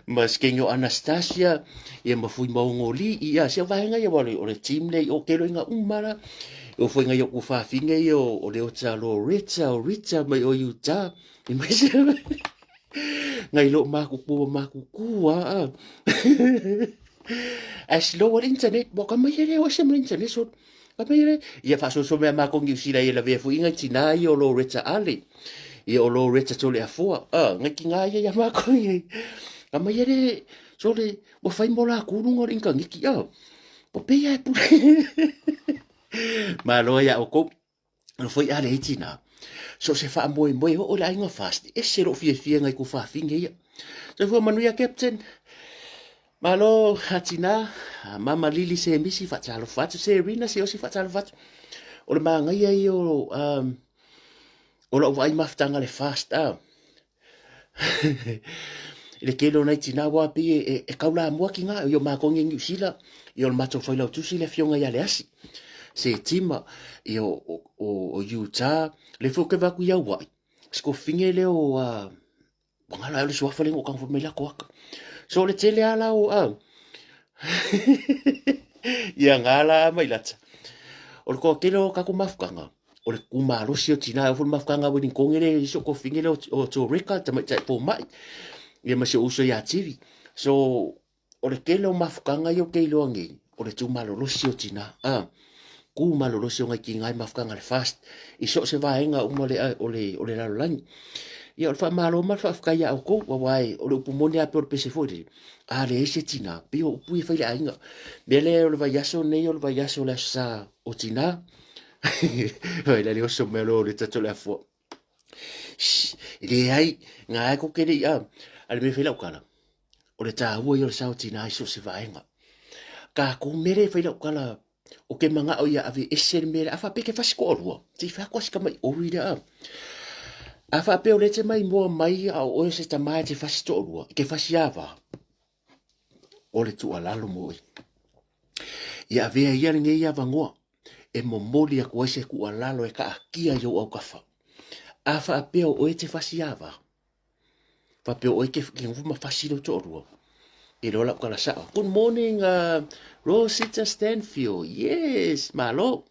ma skengi o Anastasia ia ma Fuimaogo Lii ia si au vaega ia o le, o le team nei o ke loinga uma la o foi ngai o ku fafine ia o, o Leota Loretta o Rita mai o Utah i mai se ngai lo makuku makuku a a slow al internet mo ka mai le o se mo internet so ka mai le ia faasoaso mea makou Niu Sila ia lavea foi ngai tina ia o Loretta Ale ia o Loretta Toleafoa a ngai tina ia ia makou ia ka mai le so le ua fai mo lakou luga o le initaneti a o pei a e pule malo ia outou. Ano foi a leai tina. So se faamoemoe oo le aiga fast. Ese lou fiafia ngai ku fafine ia. Soifua manuia Captain. Malo a tina, a mama Lili se misi faatalofa atu, se Rina se osi faatalofa atu. O le magaia ia o um, o lau vaai mafutaga le fast a. I le tele o nai tina ua pei e, e, e kaulamua ki ngā, i o mākou nei Niu Sila, i o le mātou failautusi le afioga ia Leasi, se tima, i o, o, o, o Utah, le foi ke vaku i Aua'i, skofine lea o, uh, wangala le suafa le ngo mai la koaka. So le tele ala o, uh, ia ngā la mai lata. O le toatele o kako mafukanga, o le kūmalosi o tinā, e ofo le mafukanga weni kongere i so kofine le o tō reka, tamaitai pōmai, ia ma si o uso ia tiri. So, o le tele o mafukanga i o te iloa nei, o le tūmalolosi o tinā. Ah, kūmalolosi o ngai ki ngai mafukanga le fast, i so se vaenga uma le, o le, o le lalolagi. Ia, o le whaamalo ma le whaafkai ia au kou, wawae, o le upu moni a pe o le pese foi le, a leai se tinā, pei o upu ia fai le aiga. Mea lea o le vaiaso nei o le vaiaso o le aso sa o tinā. Vai la le oso mea lo le tato le afua. Shh, leai, ngā ai ko kere i a, a le mea fai lau kala. O le tāua i o le sao tinā i so se vaenga. Ka kou mere fai lau kala, o ke mangao ia ave ese le mea lea, a faapea ke fasi toalua, se i whako si kama i ori lea. A faapea o le te mai moa mai a o oe se tama e te fasi toalua, ke fasi ava, o le tuualalo mo oe. Ia avea ia lenei avanoa e momoli atu ai se tuualalo e taatia i ou autafa. A faapea o oe e te fasi ava, faapea o oe ke nofo ma fasi lou toalua, e loa lau tala sao. Good morning, Rosita Stanfield. Yes, malo.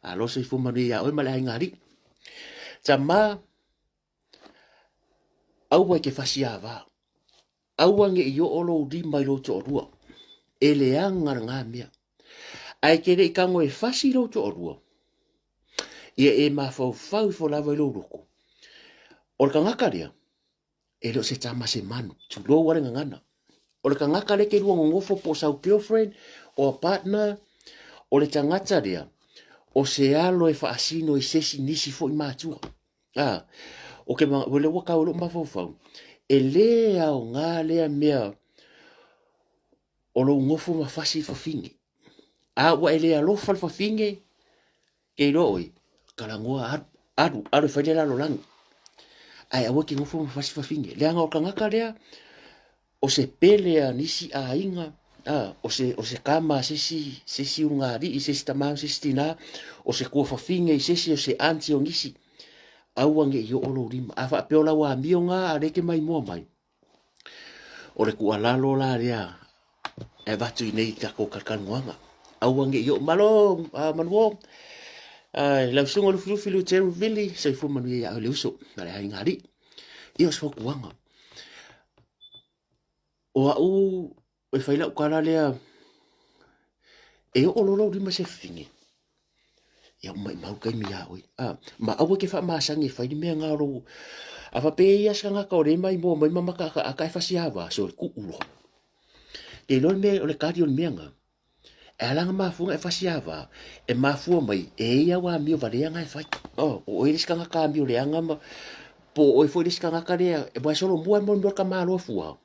Malo soifua manuia iā oe ma le aiga alii. Tama, aua e ke fasi ava. Aua ne i oo lou lima i lou toalua. E leaga lena mea. Ae ke le i tago e fasi lou toalua, ia e mafaufau ifo lava i lou loto. O le tagata lea, e le o se tama se manu, tulou a le gagana. O le tagata lea e te lua nonofo po o sau girlfriend or partner, o le tagata lea, o se alo e faasino i se isi nisi foi matua. A, o ke o lea ua tau i lou mafaufau, e le aoga lea mea o lou nofo ma fasi i fafine. A ua e le alofa le fafine, ke iloa ʻoe, talanoa alu, alu, alu e fai le lalolagi. Ae aua e te nofo ma fasi fafine. Leaga o le tagata lea, o se pele a nisi aiga, a, o se, o se kama a se isi, se isi ulugalii, se isi tama, se isi tinā, o se tuafafine i se isi, o se aunty o nisi. Aua ne i oo lou lima. A faapea o lau amio na a lea e te maimoa mai, O le tuualalo la lea e avatu i nei tatou talatalanoaga, aua ne i oo malo manuo lau susuga Lufilufi Luteru Vili, soifua manuia ia oe le uso ma le aiga alii. Ia o se fautuaga, o au e fai lau tala lea, e oo loa lou lima i se fafine, ia ua maumau taimi ia oe. A, ma aua e te faamasani e fai le mea na o lou... A faapea e i ai lava se tagata o lea e maimoa mai ma mataataata e fasi ava, sole tuu loa. Te iloa le mea, o le kali o le mea na, e ala ona mafua ona e fasi ava, e mafua mai e i ai au amio valea na e fai. Oh, o oe le isi tagata amio leaga ma po o oe foi le isi tagata lea, aua e solomua e mo le mea o le tamaloa fua.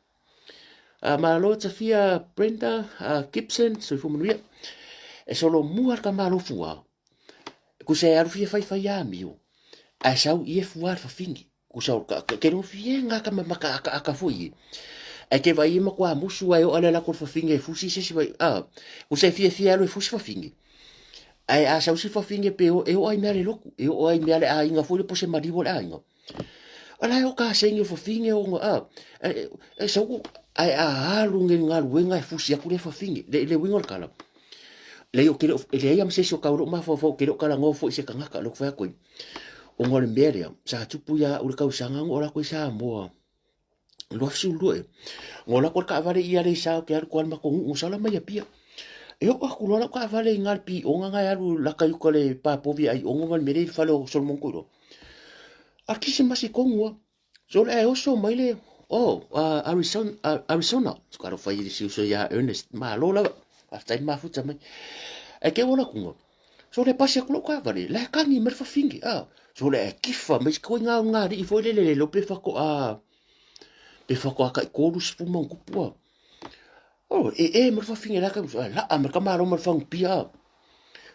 Malo Tafia Brenda Gibson, soifua manuia. E solomua le tamaloa fua. Kusa e alu fia faifai amio, ae sau i e fua le fafine. Kusa o ke rongo fia ngā ka maka aka aka foi e. Ae ke vai e matua musu ae oa le lako le fafine e fusi se si vai. Ah, kusa e fia fia alu e fusi fafine. Ae a sau si fafine pe o, e oa i mea le loku, e oa i mea le aiga foi le po se maliu o le aiga. O la e o ka sengi o fafine o a e sau ae a alu nei galuega e fusi atu lea fafine le le uiga o le tala. Leai o ke le e leai lava ma se isi o kau lou mafaufau ou te le o talanoa foi i se tagata lea ou te fai atu ai ona o le mea lea sa tupu ia au i le tausaga na oo atu ai Samoa 2012 ea. Na ola atu le taavale i Aleisa ou te alu atu lava i le matou nuu sau la mai Apia. E oo atu loa lau taavale i ina i le pioga na e alu lata i uka i le pa povi e ai ono ma le mea lea i le fale o Solomon Tuiloa. A le kerisimasi tonu lava. Sole ae oso mai le, oh, Arizona, Arizona. Talofa i le si uso ia Ernest. Malo lava. Faafetai le mafuta mai. Ae te ola atu Sole pasi atu lou taavale, la e kagi mai le fafine. Ah, sole ae kifa mai se koiga o ngā alii foi lele le iloa pe faatoa pe faatoa tai 30 ma ona tupu ah. Oh, e e ma le fafine la ka laa ma le tamaloa ma le fagupia ah.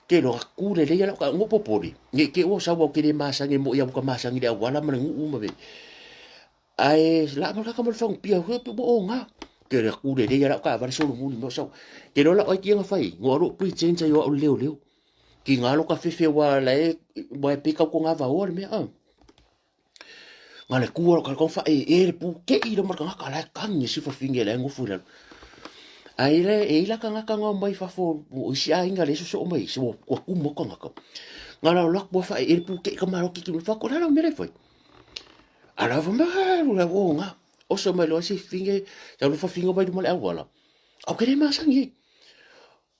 Ke loa ku lelei ia lau ka ngo popole. Nei te ua sau au ke le masani mo ia ka masani le auala ma le nuu ma ve. Ae laa ma le kaka ma le fagupia hoi pe ua oga. Ke le ku lelei ia lau taavale solomuli mea o sau. Ke loa lau aikia na fai, ngo alo pretend ai o au le leoleo. Ki ngā lo ka fefe wa la e wa e pe kau ko ngā vaoa le mea ah. Nga le kua ka kau wha e e le pu ke i lo marka ngaka la e kangi si fafine la e ngofu i lalo. Ai le e ila ka ngaka ngā mai fafo o isi a inga le soso o mai se wa kua kumo ka ngaka. Nga la la kua wha e e le pu ke i ka maro ki ki wha ko la la mele whai. A la wa maru la wo nga. Oso mai loa si finge, tau lo fafinga mai luma le auala. Au ke le masangi e.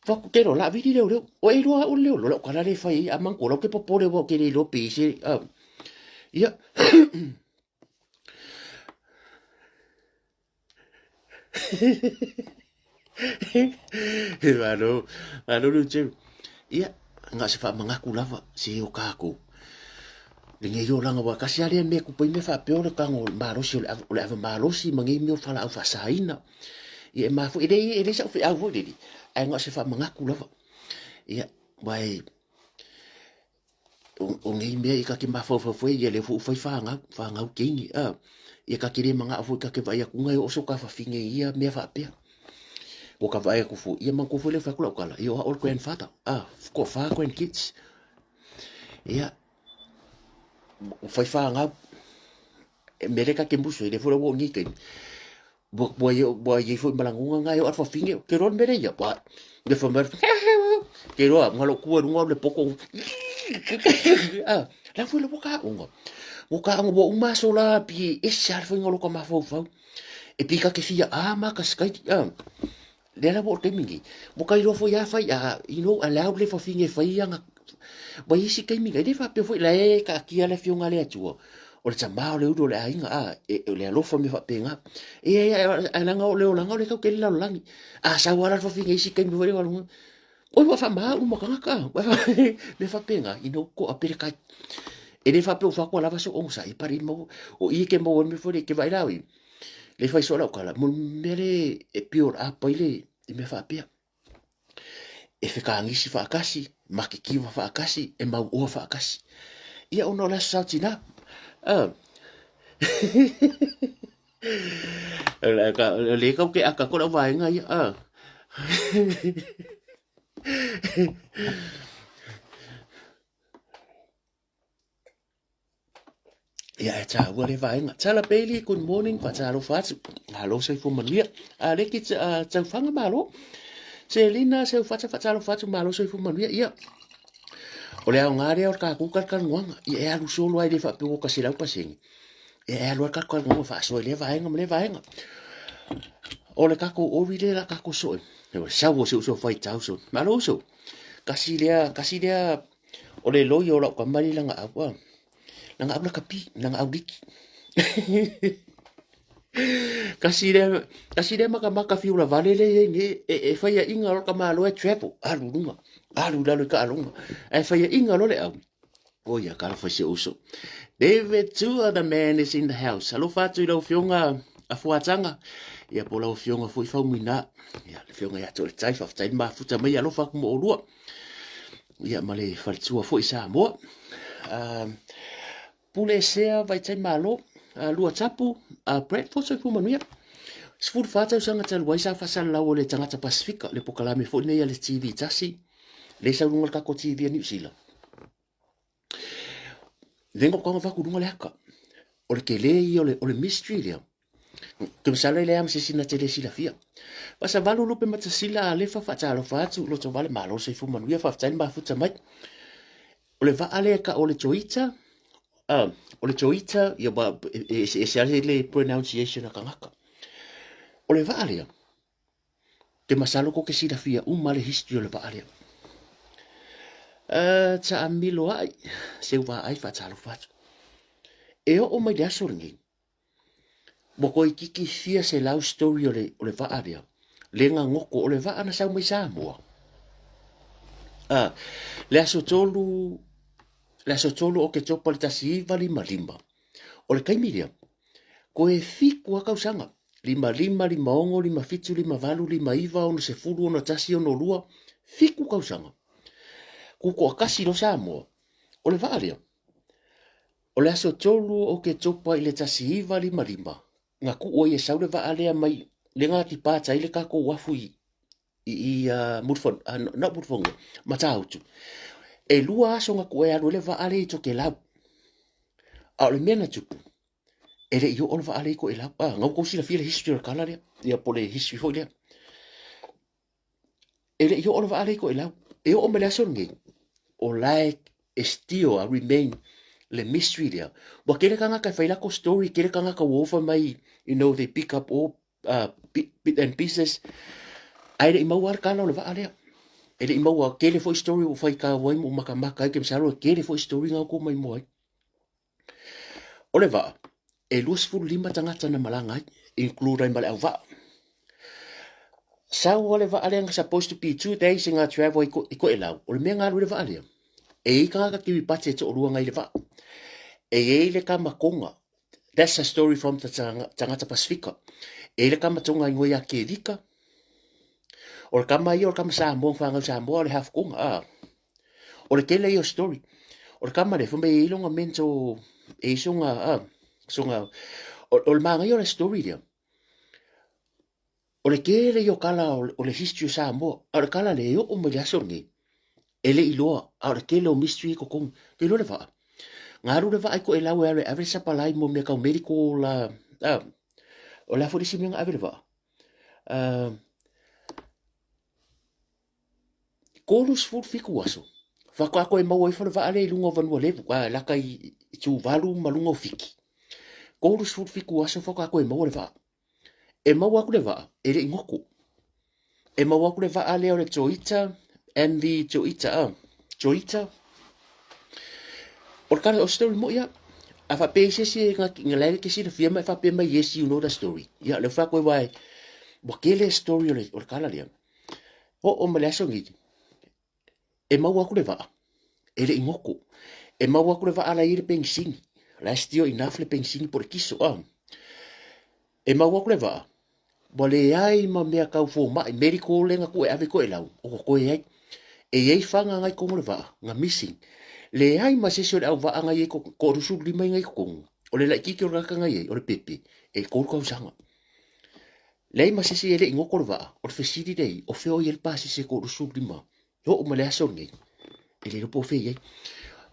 Fakutero la vili leo leo. O e loa o leo lola o kala le fai a manko lau ke popole wa ke le lo pe se. Ia. He malo, malo lu teu. Ia, nga se whaamangaku lava, se o kākou. Lenei olaga ua tasi lava lea mea e kupu ai mea faapea o le tago malosi o le ava malosi ma nei mea o fualaau faasaina. Ia e mafua, e leai e leai sau feau foi lele, ae na o se faamanatu lava. Ia, aua e o nei mea ia ta te mafaufau foi ia lea foi ua fai fanau, fanau teine, a. Ia ta te le manao foi ta te vaai atu e oo so ta fafine i ia mea faapea. Ua ka vaai atu foi, ia manatua foi lea fai atu lau tala, ia o au o le grandfather, a, toafa grandkids. Ia, ua fai fanau, e mea lea ta te musu ai, lea foi la ua oo i nei taimi, ua ua ua i ai foi ma lagona na e oo atu fafine, ou te iloa le mea lea ia, ua le fai mai, te iloa, na lou tu ai luga o le poto, a, la foi la ua taoga, ua taoga ua uma aso la pei e ese lava le faiga o lota mafaufau, e pei ta te fia a ma ka sikaiti, a. Lea la ua oo i le taimi lenei, ua ka iloa foi lava fai a, you know, allow le fafine e fai ana, ua i ai isi taimi, e le faapea foi la e taatia le Afioga a le Atua. O le tamā o le ulu o le aiga, a, e, o le alofa mea faapena. Ia, ia, ae leaga o le olaga o le tau tele lalolagi. A sau lava la le fafine i isi taimi foi lea, oi ua faamā uma tagata, mea faapena, ina ua toa pele tai. E le faapea ua fua atu lava sou onosai, pale maua, o i e te maua ai le mea foi lea, e te vaai la au i, le fai soo lau tala, mo le mea lea e build up ai le mea faapea. E fekagisi faatasi, matitiva faatasi, e mauoa faatasi. Ia ona o le Aso Sa o Tina. O lea tau te ata atu lau vaega ia. Ia e tāua le vaega. Tala Bailey, good morning, whataalofa atu. Malo soifua manuia. A leki uh, tauwhanga malo. Selina, seu whata whataalofa atu, malo soifua manuia. Ia, o le ao ngā rea o le kākou kalkalunga. Ia e alu solo ai le whaapeo o ka selau pasenge. Ia e alu al kalkalunga whaasoa i le vaega ma le vaega. O le kākou ori le la kākou soe. Sau o se uso whai tau so. Malo uso. Kasi lea, kasi lea O le loia o lau kamali langa au a. Langa au lakapi, langa au liki. Kasi lea, kasi lea makamaka fiu la vale le ye nge, e, e whaia inga lo ka malo e travel, alu lunga, alu lalo i ka alonga. E whaia inga lo le au. O ia, ka whai se uso. David Tua, the man is in the house. Alofa atu i lau fionga a fuatanga. Ia po lau fionga fui faumuina. Ia, le fionga ia te o le tai, whawhetai mafuta mai alofa aku mo olua. Ia ma le faletua foi Samoa. Uh, pule sea Vaitai Malo, uh, Lua Tapu, uh, Bradford Soifua Manuia. 14 tausaga talu ai sa faasalalau o le tagata Pasifika, le pokalame foi nei a le TV tasi, le sau luga le kako TV a New Zealand. Lenga o kaga vaku luga le aka. O le tele ia o le, o le mystery lea. Ke masalo e leai ma se isi na te le silafia. Faasavalu lupe matasila a lefa faatalofa atu loto vale malo le soifua manuia faafetai le mafuta mai. O le vaa lea ka o le Toyota, uh, o le Toyota, ia ba, e ese ese ale le pronunciation a kangaka. O le vaa lea, te masalo ko ke silafia uma le history o le vaa lea. Uh, taamilo ai, seu vaa ai faatalofa atu. E oo mai le aso lenei, Ua toeitiiti fia selau story o le, o le vaa lea. Le gagoko, o le vaa na sau mai Samoa. Ah, le aso tolu, le aso tolu o Oketopa le 1955. O le taimi lea, koe fitu a tausaga. 55, 56, 57, 59, 60, 61, 62, fitu tausaga. Kutoatasi lo Samoa. O le vaa lea, O le aso tolu o Oketopa i le 1955, na kuu ai e sau le vaa lea mai le Ngāti Pātai le kākou afu i, i, i uh, Muriwhanu, uh, not Muriwhanua, Matāutu. E lua aso na kuu e alu ai le vaa lea i Tokelau. A o le mea na tupu, e le i oo le vaa lea i Tokelau. Ah, na outou silafia le history o le kala lea, ia po le history foi lea. E le i oo le vaa lea i Tokelau. E oo mai le aso lenei, o la e e still a remain le mystery lea. Ua tele tagata e fai lako story, tele tagata ua ofa mai, you know, they pick up all uh, bit, bit and pieces. Ae le i maua le kala o le vaa lea. E le i maua, tele foi story ua fai ka wai mo makamaka ai, ke masalo, tele foi story ngā ko mai mo ai. O le vaa, e 25 tagata na malaga ai, include ai ma le auvaa. Sau a le vaa lea na supposed to be 2 days nga travel i, ko, i Koʻolau. O le mea nga alu i le vaa lea, e i ai tagata Kiribati e toʻalua ngai le vaa. E i ai le kama Tonga. That's a story from the tagata Pasifika. E i ai le kama Tonga ingoa ia Kelika. O le kama ia o le kama Samoa, whanau Samoa, o le half Tonga. Ah. O le tele ia o story. O le kama lea, fai mai e i ai lona mental, e i ai sona, ah, sona, o, o le manaia o le story lea, o le tele ia o kala o, o le history o Samoa, a o le kala lea e oo mai le aso lenei, e le i loa, a o le tele o mystery i totonu. Te iloa le vaa, na alu le vaa i Tokelau e alu e ave le sapalai mo mea tau medical, ah, ah, o le a foi le isi mea na ave le vaa? Ah, 37 aso, faatoa toe maua ifo le vaa lea i luga o Vanua Levu, a laka i Tuvalu ma luga o Fiti. 37 aso faatoa toe maua le vaa. E maua atu le vaa, e le i goto. E maua atu le vaa lea o le Toyota, MV Toyota, a, Toyota. O le kala o story moi ia. A faapea i se isi e nga la e te silafia ma e faapea mai, yes, you know the story. Ia, lea ua fai atu ai, aua ua tele story o le kala lea. Oo ma le aso nei, e maua atu le vaa, e le i goto. E maua atu le vaa la e i ai le penisini. La e still enough le penisini po o le kiso, ah. E maua atu le vaa, ua leai ma mea tau fomai, medical lea na tuu e ave i Toelau, o totoe ai. E i ai faga na i totonu o le vaa, na missing. Leai ma se isi o le auvaa na i ai, toa 25 ia na i totonu, o le laitiiti o le tagata na i ai, o le pepe, e 3 tausaga. Leai ma se isi e le i goto le vaa, o le fesili lea i ai, o fea o i ai le pasese e toa 25? E oo mai le aso lenei, e le iloa po o fea i ai.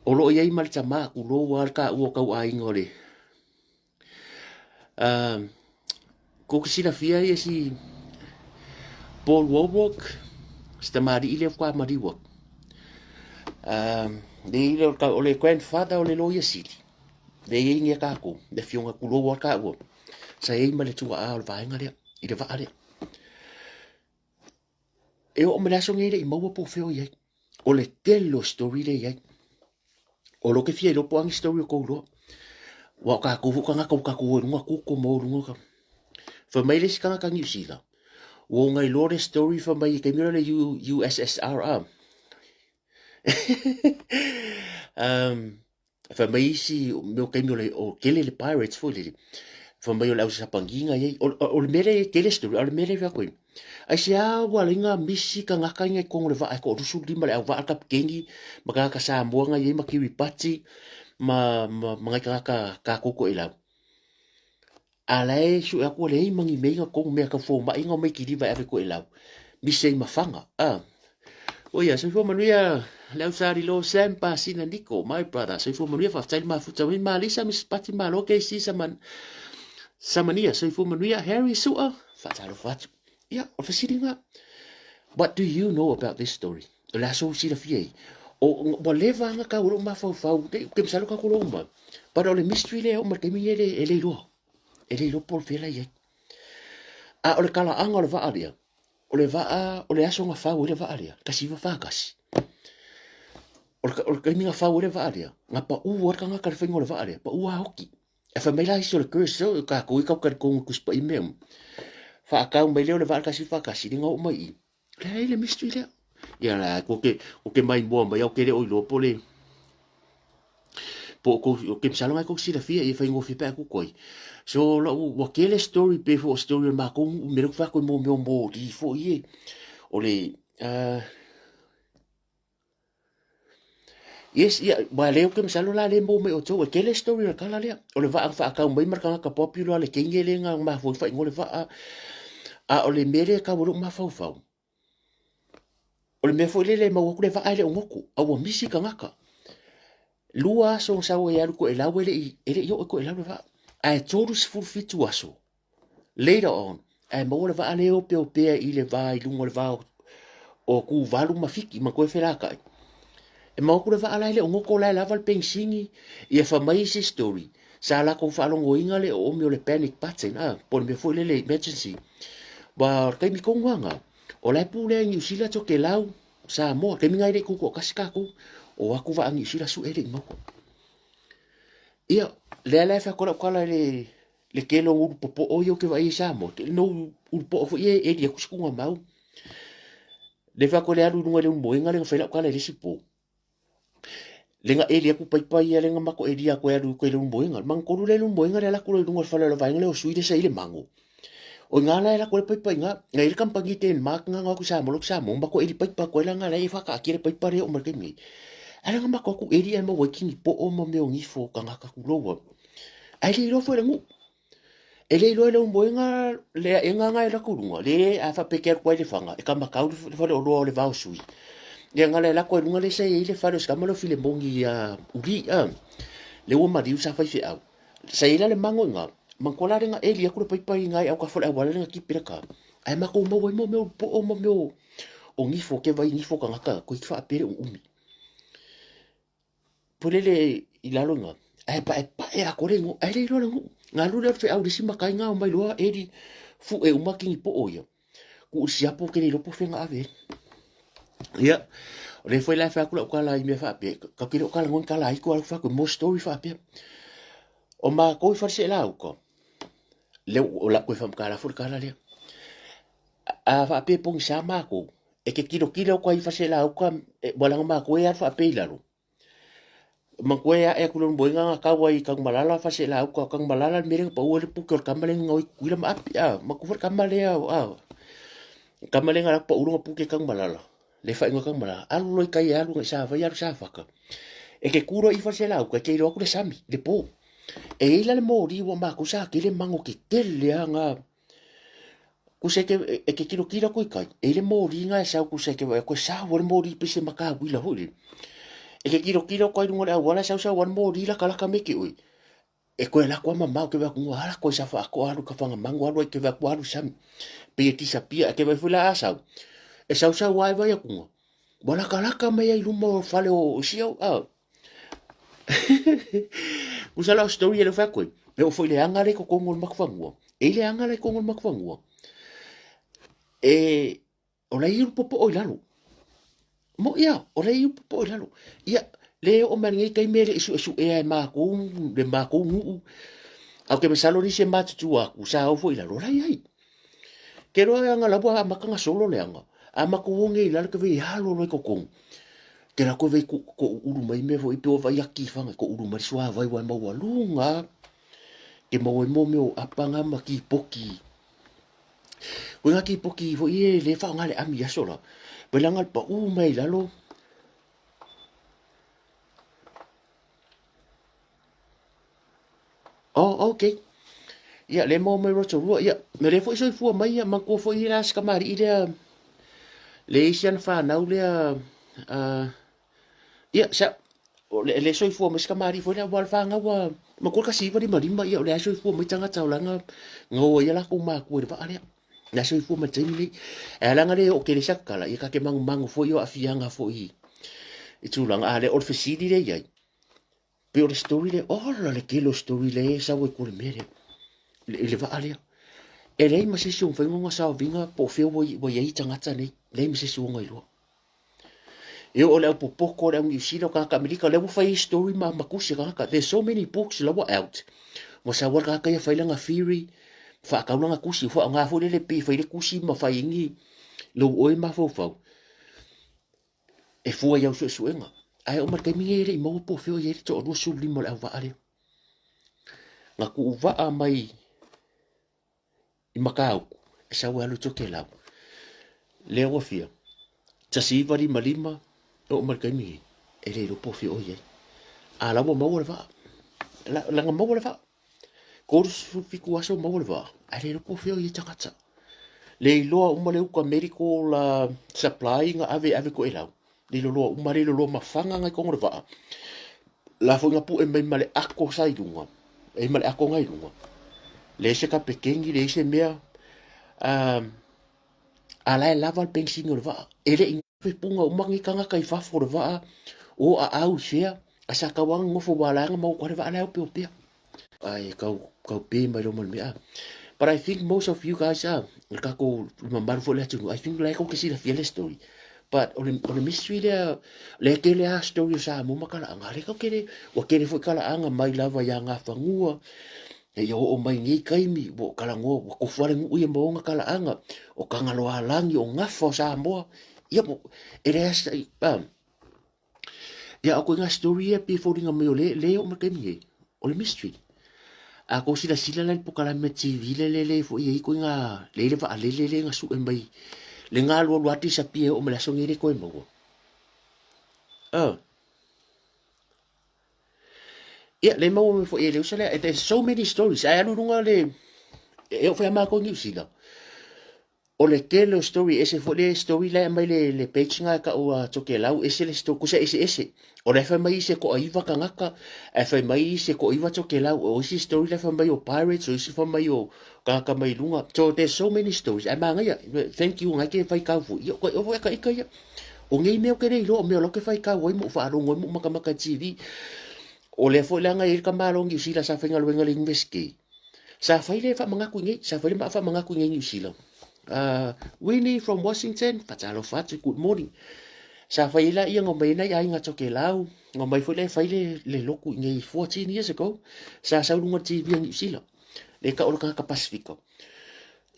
O lo o i ai ma le tama, tulou lava le taua o tauaiga o le Kou te silafia ia si Paul Walbrook, si tamalii lea faatoa maliu atu. Le o le grandfather o le loia sili, lea e i ai nei a tatou, le afioga tulou lava taua, sa i ai ma le tuaa o le vaega lea, i le vaa lea. E oo mai le aso lenei e le i maua po o fea o i ai. O le tele o story lea e i ai. O lo ke fia iloa po o a ni story o kou iloa. Ua o tatou foi tagata ua tatou o i luga kuko ma o i luga ka. Fai mai le isi tagata Niu Sila, ua ona iloa le story fai mai i taimi lea o le USSR a. Fai mai isi mea o taimi o le o tele le pirates foi lele. Fai mai o le au Sapani na i ai. O le mea lea e tele story, a o le mea lea e fai atu ai, aisea ua ala ai na misi tagata ia i totonu o le vaa e toa 25 le auvaa le kapiteni ma tagata Samoa na i ai ma Kiribati ma ma nai tagata tatou toelau. A la e sue atu ua leai ma ni mea i totonu, mea tau fomai na omai kiliva e ave toelau, misi ai ma faga. Ah. Oia, soifua manuia le au Salilo Sam Pasina Niko, my brother. Soifua manuia, faafetai le mafuta mai Malisa, Mrs. Pati Malo, KC Saman, Samania, soifua manuia, Harry Sua, faatalofa atu. Ia, o le fesiliga, what do you know about this story? O le a sou silafia ai? O, ua leva lava tau i lou mafaufau, ke masalo tatou loa uma, but o le mystery lea e oo mai le taimi lenei e le iloa. E le iloa po o fea la e i ai. A o le talaaga o le vaa lea, o le vaa, o le aso na fau ai le vaa lea, 1941. O le taimi na fau ai le vaa lea, na pau ai le tagata i le faiga o le vaa lea, pau lava oti. E fai mai la isi o le curse, o tatou i tau talitonu i Tusi Paia mea uma. Faatau mai lea o le vaa le 1941, lea na oo mai i i. Lea e le mystery lea. Ia la, ko ke, ko ke mai mua mai, au ke le o iloa po le, po o kou, o ke masalo ngai kou silafia ia faigofie pe a ku koi. So lou, ua tele story pe fo story o le makou nuu me le ku fai atu i mo mea o moli foi e. O le, Yes, ia, ua le ke masalo la le maua mai outou, e tele story o le kala lea. O le vaa na faatau mai ma le tagata popular le teine lea na mafua ai faaigoa le vaa. A o le mea lea e tau ai lou mafaufau, o le mea foi lele e maua atu le vaa e le o goto, a ua misi tagata. 2 aso na sau ai e alu i Toelau e le i oo i Toelau le vaa. Ae 37 aso Later on, ae maua le vaa lea e opeopea i le va i luga o le va o Tuvalu ma Fiti ma toe felata'i. E maua atu le vaa la e le o goto la e lava le penisini, ia fai mai isi story, sa latou faalogoina le oomi o le panic button a, po o le mea foi lele emergency. Aua o le taimi tonu lava lena, o la e pulea e Niu Sila Tokelau, Samoa, taimi lena e le i tutoatasi tatou, o atu vaa Niu Sila sue e le i maua. Ia, lea la e fai atu ai lau tala i le le tele o ulu popoo ia ou te vaai ai i Samoa, tele no ulu po'o foi ia e eli atu se tuugamau. Le fai atu le alu i luga i le ulumoega lea na fai lau tala i le isi po. Le na eli atu paipa ia le na matou elia atu e alu i uka i le ulumoega. Le magatolu lea i le ulumoega le alu atu loa i luga o le fale o le vaega lea o Sui lea sa i ai le mago. O i ina la e alu atu ai le paipa i ina. Na i ai le kamupani Denmark na na o atu i Samoa, alu atu i Samoa, matou eli paipa atu ai la na la e faataatia le paipa lea e oo mai i le taimi nei. Ae la na matou o atu eli ae maua ai kini po'o ma mea o nifo o tagata tulou lava. Ae le iloa foi e le nuu. E le iloa e le aumoega le aega na e alu atu i luga, le a faapea e te alu atu ai i Lefaga, e kamatau le faleoloa o le Vaosui. Ia na le alu atu ai i luga lea sa i ai le fale o si tama lea o Filemoni ia Uli, a, lea ua maliu sa faifeau. Sa i ai la le mago i ina, manatua la lea na eli atu le paipa i ina i autafa o le auala lea na tipi ai le car. Ae matou maua ai mea o po'o ma mea o nifo, ke vai nifo o tagata, toeitiiti faapea le uumi. Pulele i lalo ina, ae paepae atoa le igoa, ae le iloa le nuu. Na alu lea o le feau i le isi matai na omai loa eli fue uma kini po'o ia. Tuu i le siapo ou te le iloa po o fea na ave ai. Ia, o lea foi la e fai atu lau tala i mea faapea, tatou te le o talanoa i ni tala aito, ae fai atu mo story faapea. O makou i Faleseelauka, lea o le a toe faamatala foi le tala lea. A faapea e pogisa makou, e te tilotilo atu ai i Faleseelauka, ua leaga matou e alu faapea i lalo. Manatua e ae atu i le moega na tau ai i Tanumalala Faleseelauka, o Tanumalala le mea lea na pau ai le puke o le tama lea na gaoi i Tutuila ma Api. A, manatua foi le tama lea, a, le tama lea na alu atu pau lona puke i Tanumalala, le faaigoa Tanumalala, alu loa i tai e alu agai i Savaii alu i Safata. E te tu loa i Faleseelauka, e te iloa atu le sami i le po. E i ai la le moli ua matou sa tele mago tetele lava na tusa e te, e te tilotilo atu i tai, e i ai le moli na e sau tusa e te vaai atu e sao lava le moli pei se matauila foi lele. E te tilotilo atu lava i luga o le auala e sau sau lava le moli latalata mai ia te oe, e toe alu atu lava mamao e te vaai atu ua ala atu ai Safaatoa alu i Tafagamanu alu ai e te vaai atu ua alu i le sami. Pei e disappear, e te vaai foi la a sau, e sau sau lava e vaai atu ua latalata mai lava i luma o le fale o si au, a. Tusa la o story e le fai atu ai, e oo foi i le aga lea i totonu o le Matufanua, e i ai le aga la i totonu o le Matufanua, e, o la e i ai ulu popoo i lalo. Moʻi a, o la e i ai ulu popoo i lalo. Ia, le oo mai lenei taimi e le i suesuea e matou, le matou nuu, ae ou te masalo nisi e matutua atu, sa o foi i lalo, o la e i ai. Ke loa e aga la ua amata ona solo le aga, a matou o nei i lalo ke vei alo loa i totonu. Ke la koe vei ko ulu mai mea foi pe o vai aki i whanga, ko ulu mai suāwai wai maualuga. Ke maua ai mo mea o apanga ma kipoki. Koe ngā kipoki foi e le whaonga le ami aso la. Wai langa le pa u mai i lalo. Oh, okay. Ia, le maua mai Rotorua. Ia, me le foi soifua mai ia, manatua foi la si kamali'i lea, le isi ana whanau lea, ia, sa, o le, le soifua mai si kamali'i foi lea, ua le whanau a, manatua le 1955, ia, o le a soifua mai tagata o langa, ngaoa ia lakou matua i le vaa lea. Le a soifua mai le taimi nei. E ala nga le oo tele se ata tala, ia ta te magumagu foi o aafiaga foi i tulaga, a le o le fesili lea i ai, Pei o le story lea, ola le tele o story lea e sau ai tua i le mea lea, i le vaa lea. E leai ma se isi o mafai ona saoviga po o fea ua i ai tagata nei, leai ma se isi o ona iloa. E oo i le au popoto, le au Niu Sila, o tagata Amerika, lea ua fai ai story ma, ma tusi a tagata. There's so many books la ua out. Ua sau lava le tagata ia fai lana theory, faatau lana tusi, ua faaaoga foi lele pei e fai le tusi ma fai ai ni lou oe mafaufau. E fua i au suesuega. Ae oo mai le taimi nei e le i maua po o fea o i ai le toalua 15 o le auvaa lea. Na tuuvaa mai i Matautu e sau e alu i Tokelau. Lea ua fia, 1955, e oo mai le taimi nei, e le iloa po o fea o i ai. A la ua maua le vaa. La, laga maua le vaa. 37 aso maua le vaa, ae le iloa po o fea o i ai tagata. Le iloa uma le uka medical supply na ave ave Tokelau. Le iloa uma, le iloa ma fana nai totonu o le vaa. La foi na pue mai ma le ako sa i luga. E ma le ako ngai luga. Leai se kapeteni, leai se mea. A la e lava le penisini o le vaa. E le i punga uma nei tagata i fafo o le vaa, o aau i fea, a sa tau lava nofo ua ala ai ona maua atu le vaa la e opeopea. Ai kau kau pe mai lo ma le mea. But I think most of you guys are, le tatou le mamalu foi o le atunuu, I think la e tou te silafia le story. But o le, o le mystery lea, lea e tele lava story o Samoa ma talaaga, lea tou te le, ua tele foi talaaga mai lava ia Gafanua, seia oo mai i nei taimi, ua talanoa, ua tofu lava le nuu ia ma ona talaaga, o Tagaloaalagi, o Gafa o Samoa, ia, e leai lava se, Ia, o ituaiga story ia pei e foliga mai o lea, lea e oo mai le taimi nei, o le mystery. A tou silasila la i le polokalame TV lea lea lea foi e i ai ituaiga, lea e i ai le vaalele lea na sue mai, le na alualu lava disappear e oo mai le aso lenei e le toe maua. Oh. Ia, le maua mai foi e le uso lea. There's so many stories. Ae alu i luga le, e oo foi ia matou i Niu Sila. O le tele o story, e ese foi le story la e aumai le, le page na e tau a Tokelau, ese le story, kusa eseese. O la e fai mai isi e toaiva tagata, ae fai mai isi e toaiva Tokelau. O isi story la e fai mai o pirates, o isi fai mai o tagata mai luga. So there's so many stories. Ae manaia, thank you, ngai ke faitau foi. Ia, o foi aka ika ia. O nei mea ou te le iloa, o mea o la ou te faitau ai ma ou faalogo ai ma ou makamaka i TV. O lea foi leaga e i ai le tamaloa Niu Sila sa faigaluega i le University. Sa fai le faamanatu i nei, sa fai le maa faamanatu i nei Niu Sila. Winnie from Washington, faatalofa atu, good morning. Sa fai ai laia na omai ai nai aiga Tokelau, na omai foi la e fai le, le lotu i nei 14 years ago. Sa sau luga o le TV a Niu Sila, le tau o le tagata Pasifika.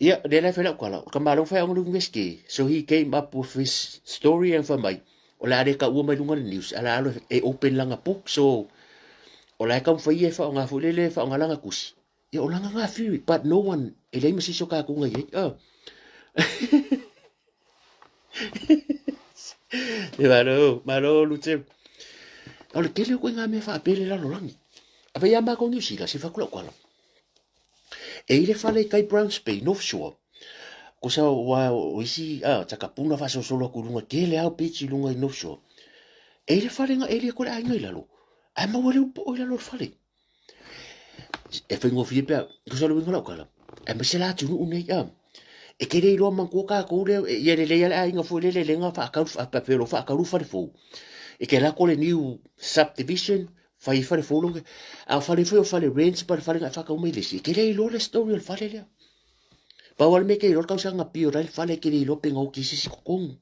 Ia, lea la e fai lau tala, o le tamaloa fai aoga le University. So he came up with his story and fai mai, o le a le taua mai luga le news, a le a alu e open lana book, so o la e taumafai ia e faaaoga foi lele, e faaaoga lana tusi. Ia, o lana na theory, but no one, e leai ma se isi o tatou na i ai. Oh. E malo, malo Luteu. O le tele o koe ngā mea whaapele lalolagi. A whai a mākou New Zealand, se whakula uala. E i le fale i kai Browns Bay, North Shore. Ko sa wa o isi, a, takapuna whasosolo aku lunga, tele au beach i lunga i North Shore. E i le fale nga e kore ai ngai lalo. Ai maua le upo i lalo le fale. E faigofie pea, tusa le uiga o lau tala, aemaise la atunuu nei a, e te le iloa manatua tatou lea, ia lelei lava le aiga foi lele lea na faatau, faapea loa faatau fale fou. E te alu atu i le new subdivision, fai ai fale fou la, a o fale foi o fale rent ma le fale na e faatau mai le isi, e te le iloa le story o le fale lea. Pau lava le mea e te iloa le tausaga na build ai le fale, e te le iloa pe na oti i se isi totonu.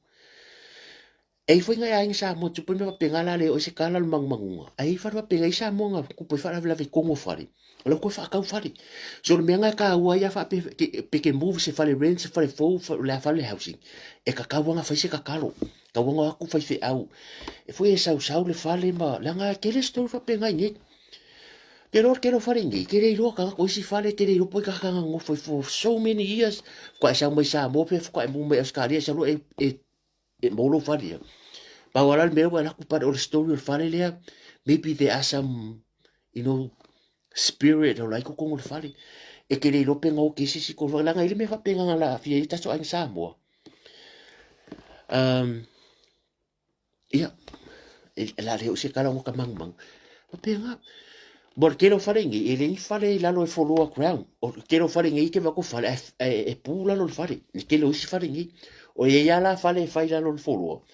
E i foi ngai aiga Samoa tupu ai mea faapena la le oo ai se tala o le manumanuga. Ae i ai fale faapena i Samoa na tupu ai faalavelave i totonu o fale. O la ua toe faatau fale. So o le mea na e taua ai a faapea pe te move se fale rent se fale fou o le a fale housing e tatau lava ona fai se tatalo. Tatau lava ona o atu faifeau e foi e sausau le fale ma leaga e tele story faapena i inei. Te iloa le tele o fale i inei, te le iloa tagata o isi fale te le iloa po o ai tagata na nonofo ai for so many years. Faatoa e sau mai Samoa pe faatoa e move mai Ausetalia e sau loa e e maua lou fale ia. Pau lava la le mea ua alu atu but o le story o le fale lea, maybe there are some, you know, spirit o la e i totonu o le fale. E te le iloa pe gaoki ai se isi tolu, leaga e i ai le mea faapena na aafia ai tatou aiga Samoa. Um, ia, e la le oo se tala ona ka manumanu. Faapena. Mo le tele o fale i nei, e le ni fale i lalo e floor ground. O le tele o fale i nei, ke vako fale, e pu lalo le fale. Le tele o isi fale i nei. O e ia la fale e fai lalo le floor.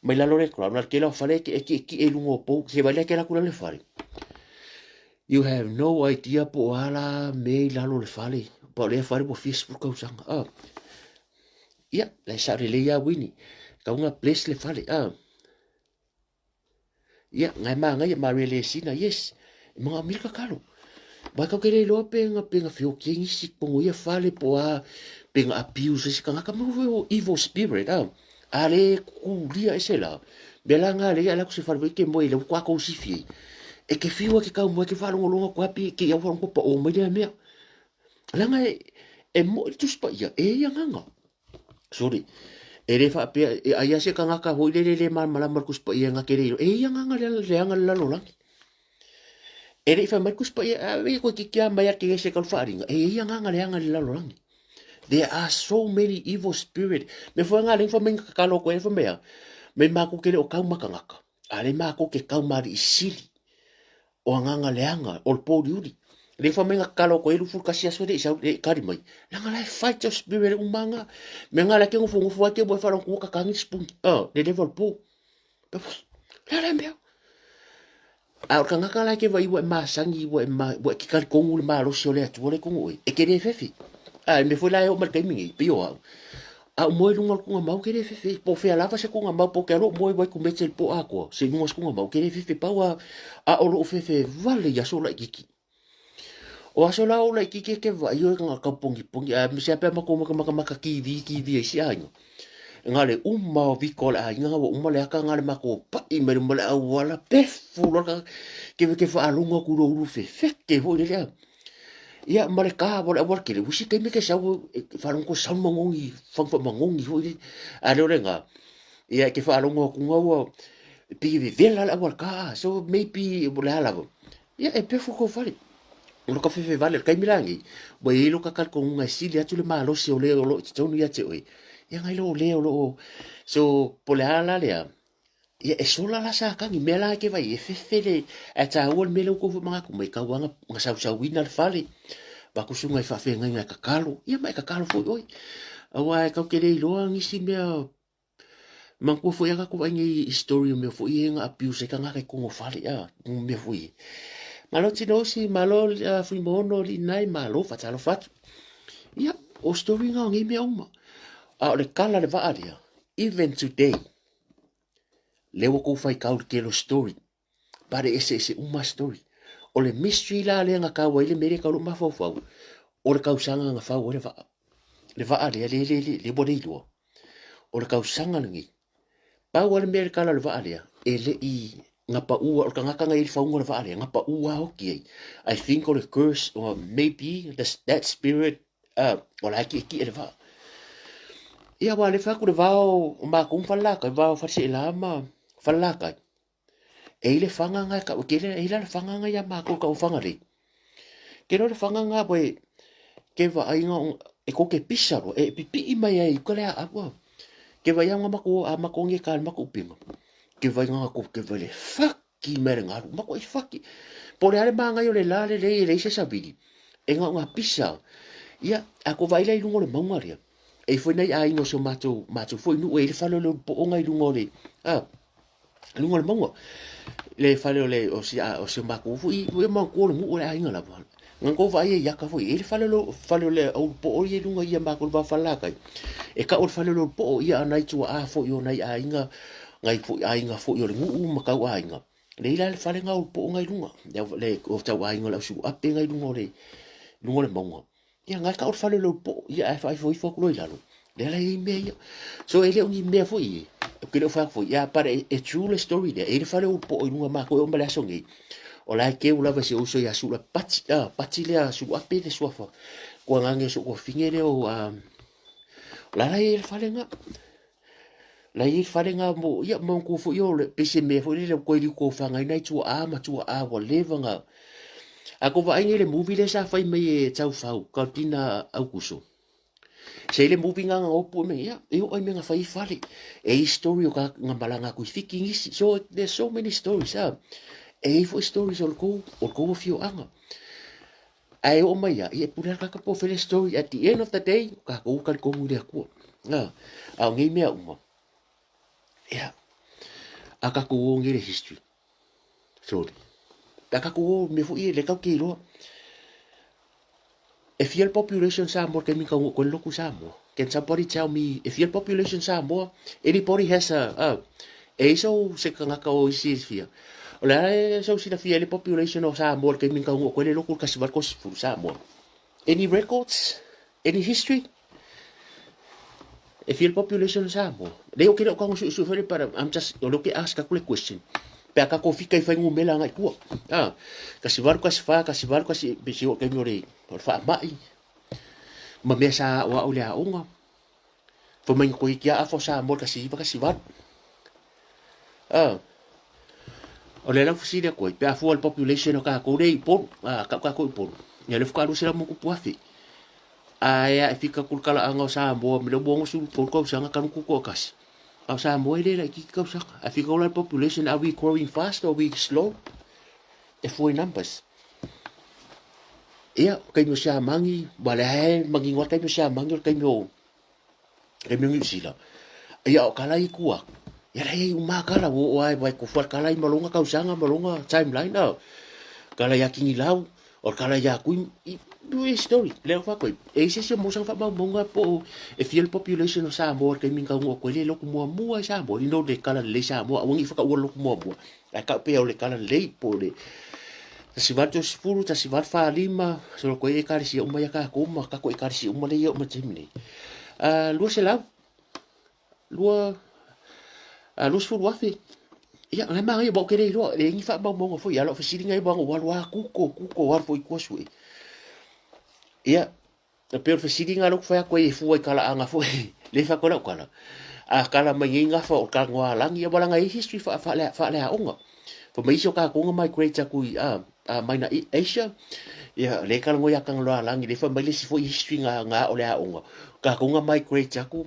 Mai lalo le ground, le tele o fale e ki ki e lunga o pou. Se vai le ke la kula le fale. You have no idea po o ala me i lalo le fale. Pa o lea fale ua fia sefulu tausaga. Ah. Ia, la e sao lelei a Winnie. Taunga bless le fale. Ah. Ia, ngai māngai ma rele sina, yes. E mga mil kakalo. Mai kau kere iloa pe nga pe nga whioki e ngisi kongo ia fale po a pe nga abuse ese kangaka mo o evil spirit a. A le kukulia ese la. Me la nga le ala ku se fale ke mo ile kwa ko sifi. E ke fiwa ke kau mo ke whalongolonga kwa pi ke ia whalongo pa o mai le mea. Langa e e mo i tuspa ia e ia nganga. Sorry. E le faapea, e ai a se kangaka hoi le le le malamalama le Tusi Paia nga ke le ilo. E ia nganga le leanga le lalolagi. E le i whai mai le Tusi Paia, a e koe ki kia mai a ke se kalu whaaringa. E ia nganga leanga le lalolagi. There are so many evil spirit. Me fua ngā lengi wha mai ngā kakalo koe e wha mea. Me mākou ke le o kau makangaka. A le mākou ke kau maari i sili. O agaga leaga, o le pōuriuri. Le fa mai kakalo ko elu fulu kasi aso le isau le kari mai. Langa la fight your spirit umanga. Me nga la ke ngofo ngofo ake mo fa ko ka kangi spoon. Ah, le level po. La la mea. A o kangaka la ke vai ua e masangi ua e ma ua ke kali kongu le malosi o le atua le kongu oi. E ke le fefe. A me foi la e o mal kaimi ngi pio au. A o moe lunga o le kuga mau ke le fefe. Po o fea lava se kuga mau po o ke alo o moe wai kumete i le po atoa. Se luga o se kuga mau ke le fefe pau a, a o loo fefe vale i aso laititi. O aso la o laititi e ke vai o e nga kau pongipongi a me se apea makou maka maka maka kivi kivi ai si aiga. Nga le uma o viko le aiga ua uma le aka nga le makou pai mai luma le auala pefu loa le ke ke whaalongo aku lo ulu fefeke hoi le lea. Ia, ma le ka, wale awal kele, wisi taimi ke sau, e whalongo ko sau mangongi, whangwha mangongi hoi le, a leo le ngā, ia, ke whalongo aku ngā ua, pigi vevela le awal ka, so maybe, le ala, ia, e pefu ko whare, o lo ka whewhe vale, le kaimi langi, ua i lo ka kal ko ngunga e sili atu le malosi o le o lo i te tonu ia te oe, ia ngai lo o le o lo o, so, po le ala lea, Ia, e sola la sa kagi, mea la ke vai, e fefe le, ae tāua le mea lea ua kou mangaku mai, kau anga, nga sausauina le fale, vakusunga i whaawhengainga e kakalo, ia ma e kakalo foi oi. Aua e kau ke le iloa ngisi mea, manatua foi a kakou vaai nei i story o mea foi e nga abuse ai kangaka i kongo fale, a, mea foi e. Malo Tinosi, malo uh, Fuimaono, Linai, malo whatalofa atu. Ia, o story nga o ngei mea uma. A o le kala le vaa lea, even today, Lea ua kou faitau i le tele o story. Pare eseese uma story. O le mystery la lea na tau ai le mea lea tau lou mafaufau, o le tausaga na fau ai le vaa. Le vaa lea, le, le, le, le ua le iloa. O le tausaga lenei. Pau lava le mea i le kala o le vaa lea, e le i na paua, o le tagata na i ai le fauga o le vaa lea, na paua oti ai. I think o le curse, or maybe the, that spirit, o la e tietie le vaa. Ia, aua o lea e fai atu le va o matou ma Falelatai, le va o Faleseela ma Falelatai, e i ai le faga lena e tau, e tele, e i ai la le faga lena ia matou e tau o Fagalei. Ke iloa le faga lena ua e, ke vaai na e tou te pisa loa, e pipii mai ai i uka le aau a. Ke vaai a matou, a matou nei e ta i le matou upega, ke vaai na tou ke vaai le faki mai le galu, matou ai faki. Po o le a le manaia o le la lelei e leai se savili, e na o na pisa. Ia, a tou vaai la i luga o le mauga lea, e i ai foi nai aiga o si o matou, matou foi nuu e i ai le fale o le ulupo'o na i luga o le, a, luga o le mauga. Le fale o le o si a o si o matou foi ia matou o le nuu o le aiga lava. Na tou vaai ai aka foi e le fale o fale o le ulupo'o ia i luga ia matou le va o Falelatai. E tau o le fale o le ulupo'o ia a nai tuaa foi o nai aiga nai foi aiga foi o le nuu ma tau aiga. Le i la le fale na ulupo'o na i luga. Le o tau aiga o le ausuape na i luga o le luga o le mauga. Ia, na tau le fale o le po, ia ae faaifoifo atu loa i lalo. Lea la e i ai mea ia. So e le o ni mea foi e, ou te le o fai atu foi, ia but e, e true le story lea. E i ai le fale o po i luga matou e oo mai le aso nei. O la e keu lava i si ou uso ia Sula Pati, ah, Pati lea Suluape le suafa. Kuanage o si ou tuafafine lea o, ah, o la la e i ai le fale lena. La i ai fale nga mo, ia ma ko foi o le pese mea foi lele ko ili ko whanga ina i tua a ma tua a wa leva nga. A ko vaai nei le movie le sa fai mai e tau fau, ka tina au kuso. Se le movie nga nga opu me ia, e o ai me nga fai fale. E i story o ka nga malanga ku fiki ngisi. So there's so many stories ah. E i foi stories o le kou, o le kou o fio anga. Ae oo mai ia, ia e pule aka ka po fele story at the end of the day, o kākou o talitonu i le Akua. A, a o nei mea uma, ia, a kākou o nei le history. Sorry. A kākou o mea foi e le kau ke iloa. E fia le population Samoa le taimi taunuu atu ai le lotu i Samoa? Can somebody tell me, e fia le population Samoa? Anybody has a, a e i sau se tagata o isi e fia. O le a sau silafia ai le population o Samoa le taimi na taunuu atu ai le lotu i le 1830 Samoa. Any records? Any history? E fia le population o Samoa? Lei o ke leo kago suesue foi le but I'm just, o leo ke ask aku le question. Pe a kako fika i fuainumera agai tua. Ah, 18, 14, 18, 1, pe si o taimi o le, o le faamai. Ma mea sa aoao i le aoga. Fai mai na koe ki a afa o Samoa i le 1918. Ah. O le lau fesili atu ai, pe a fua le population o kākou lea i Upolu, ah, kau kākou i Upolu, ia le faatoa 200 ma tupu afe. Ae a e fika atu le talaaga o Samoa me le 63 tausaga talu tutoatasi. A o Samoa e le laitiiti tausaga. Ae fika la le population, are we growing fast or are we slow? E fua i numbers. Ia, taimi o Siamani, ua lea e manino lava taimi o Siamani o le taimi o taimi o Niu Sila. Ia, o kala i tua atu, ia la i ai uma lava kala, ua oo lava e kofu lava le kala i ma lona tausaga ma lona timeline a. Kala ia Kinilau, o le kala ia Kui, i i story, lea ua fai atu ai, e i ai se isi o mau saga faamaumauga po o e fia le population o Samoa i le taimi na taunuu atu ai le lotu muamua i Samoa, you know le kala lelei Samoa, aua ne i whakaua le lotu muamua. Ae kau pea o le kala lelei po o le 1830, 1845, solo koe ekalesia uma ia kākou ma kako ekalesia uma lea ia uma taimi nei. 200, lua, 20,000. Ia, ngai manaia, ua ou ke le iloa, leai ni faamaumauga foi, a o lau fesiliga ia, ua alu lava kuko, kuko, alu foi i tua sue. Ia, E pei o le fesiliga lea ou te fai atu ai e fua i talaaga foi, lea e fai atu ai lau tala, a tala mai nei gafa o Tanualagi, ia ua laga ai history faaleaoga. Fai mai isi o tatou na migrate atu i a mai na Asia, ia lea e talanoa ia Tanualagi, lea e fai mai le isi foi history na ao i le aoga, o tatou na migrate atu,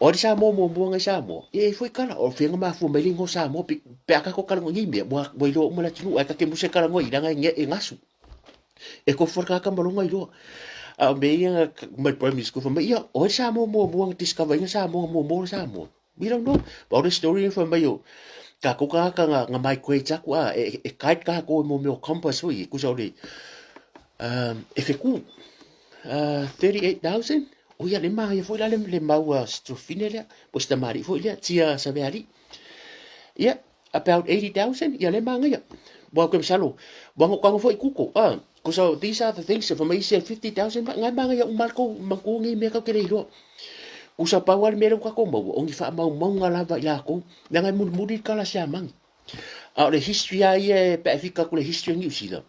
o ai le Samoa muamua na i Samoa? Ia e i ai foi tala, o fea na mafua mai le igoa o Samoa, pe a tatou talanoa i nei mea, ua iloa uma e le atunuu, ae ta te musu e talanoa i i leaga e gasu. E kofu whakaaka ma longa iloa. A o mea ia mai primary school fai mai, ia, o ai Samoa muamua na discover ina Samoa muamua o Samoa. We don't know. But o le story fai mai o kākou kāka nga, nga migrate aku, a, e, e guide kākou e mō mea o compass foi, e kusa o le, e whekū, 38,000, o ia le māia foi la le, le mau a Stofine lea, po si tamali'i foi lea, tia Saveali'i. Ia, about 80,000, ia lea manaia. Ua ke masalo, ua ngo kanga foi kuko, ah, so these are the things, fa mai se 50,000, ngai manaia uma le kou, manku ngi mea kau ke le iloa. Kusa pau ale mea lea ua tatou maua, o ni faamaumauga lava i lakou, leaga e mulimuli le kala siamagi. A o le history lava ia e pe a e fika atu i le history o Niu Sila,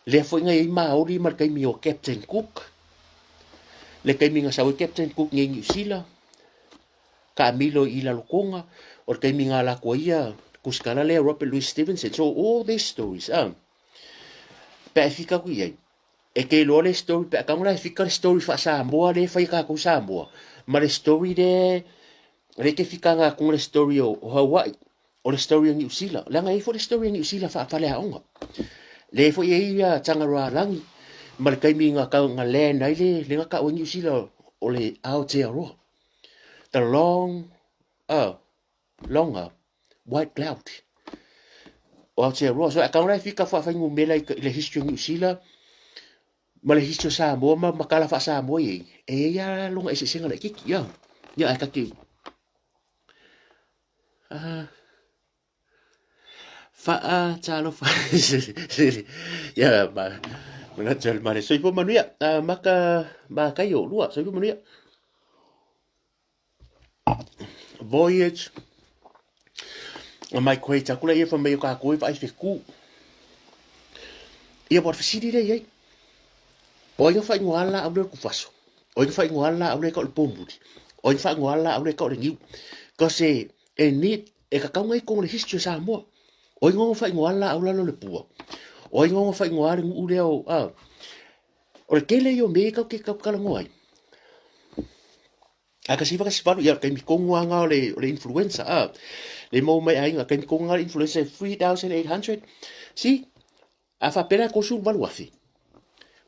lea foi na i ai Maori ma le taimi o Captain Cook, le taimi na sau ai Captain Cook nei i Niu Sila, taamilo i Lalotoga, o le taimi na alu atu ai ia kusikala lea Robert Louis Stevenson. So all these stories, ah, pe a e fika atu i ai, e te iloa le story, pe a tago la e fika le story faa-Samoa lea e fai e tatou Samoa, ma le story lea, lea e te fika atu le story o Hawaii, o le story o Niu Sila. Leaga e i ai foi le story o Niu Sila faafaleaoga. Lea foi e i ai Tangaroa Lagi ma le taimi na tau na land ai le le na tau ai Niu Sila o le Aotearoa. The long long white cloud o Aotearoa. So e kau la e fika faafainumera i le history o Niu Sila ma le history o Samoa ma makala faa-Samoa i ai, e i ai lava lona eseesega laitiiti. Ia, ia ae ta te Faa talofa ia ma manatu le male soifua manuia maka makai o lua soifua manuia voyage a mai koe takula ia fa mai o ka koe vai feku ia wa fesili le iai o ai fa ingoa la au le kufaso o ai fa ingoa la au le ka o le pomuli o ai fa ingoa la au le ka o le niu kasi e ni e kakau ngai kong le history o Samoa. O ai ngongo whaingoa la au lalo le pua. O ai ngongo whaingoa le nguu lea o, a. O le tele i o me kau ke kau kalango ai. A kasi waka siparu, ia kai mi kongu anga o le influenza, a. Le mau mai ainga, kai mi kongu anga le influenza 3,800. Si, A faapea la e 38,000.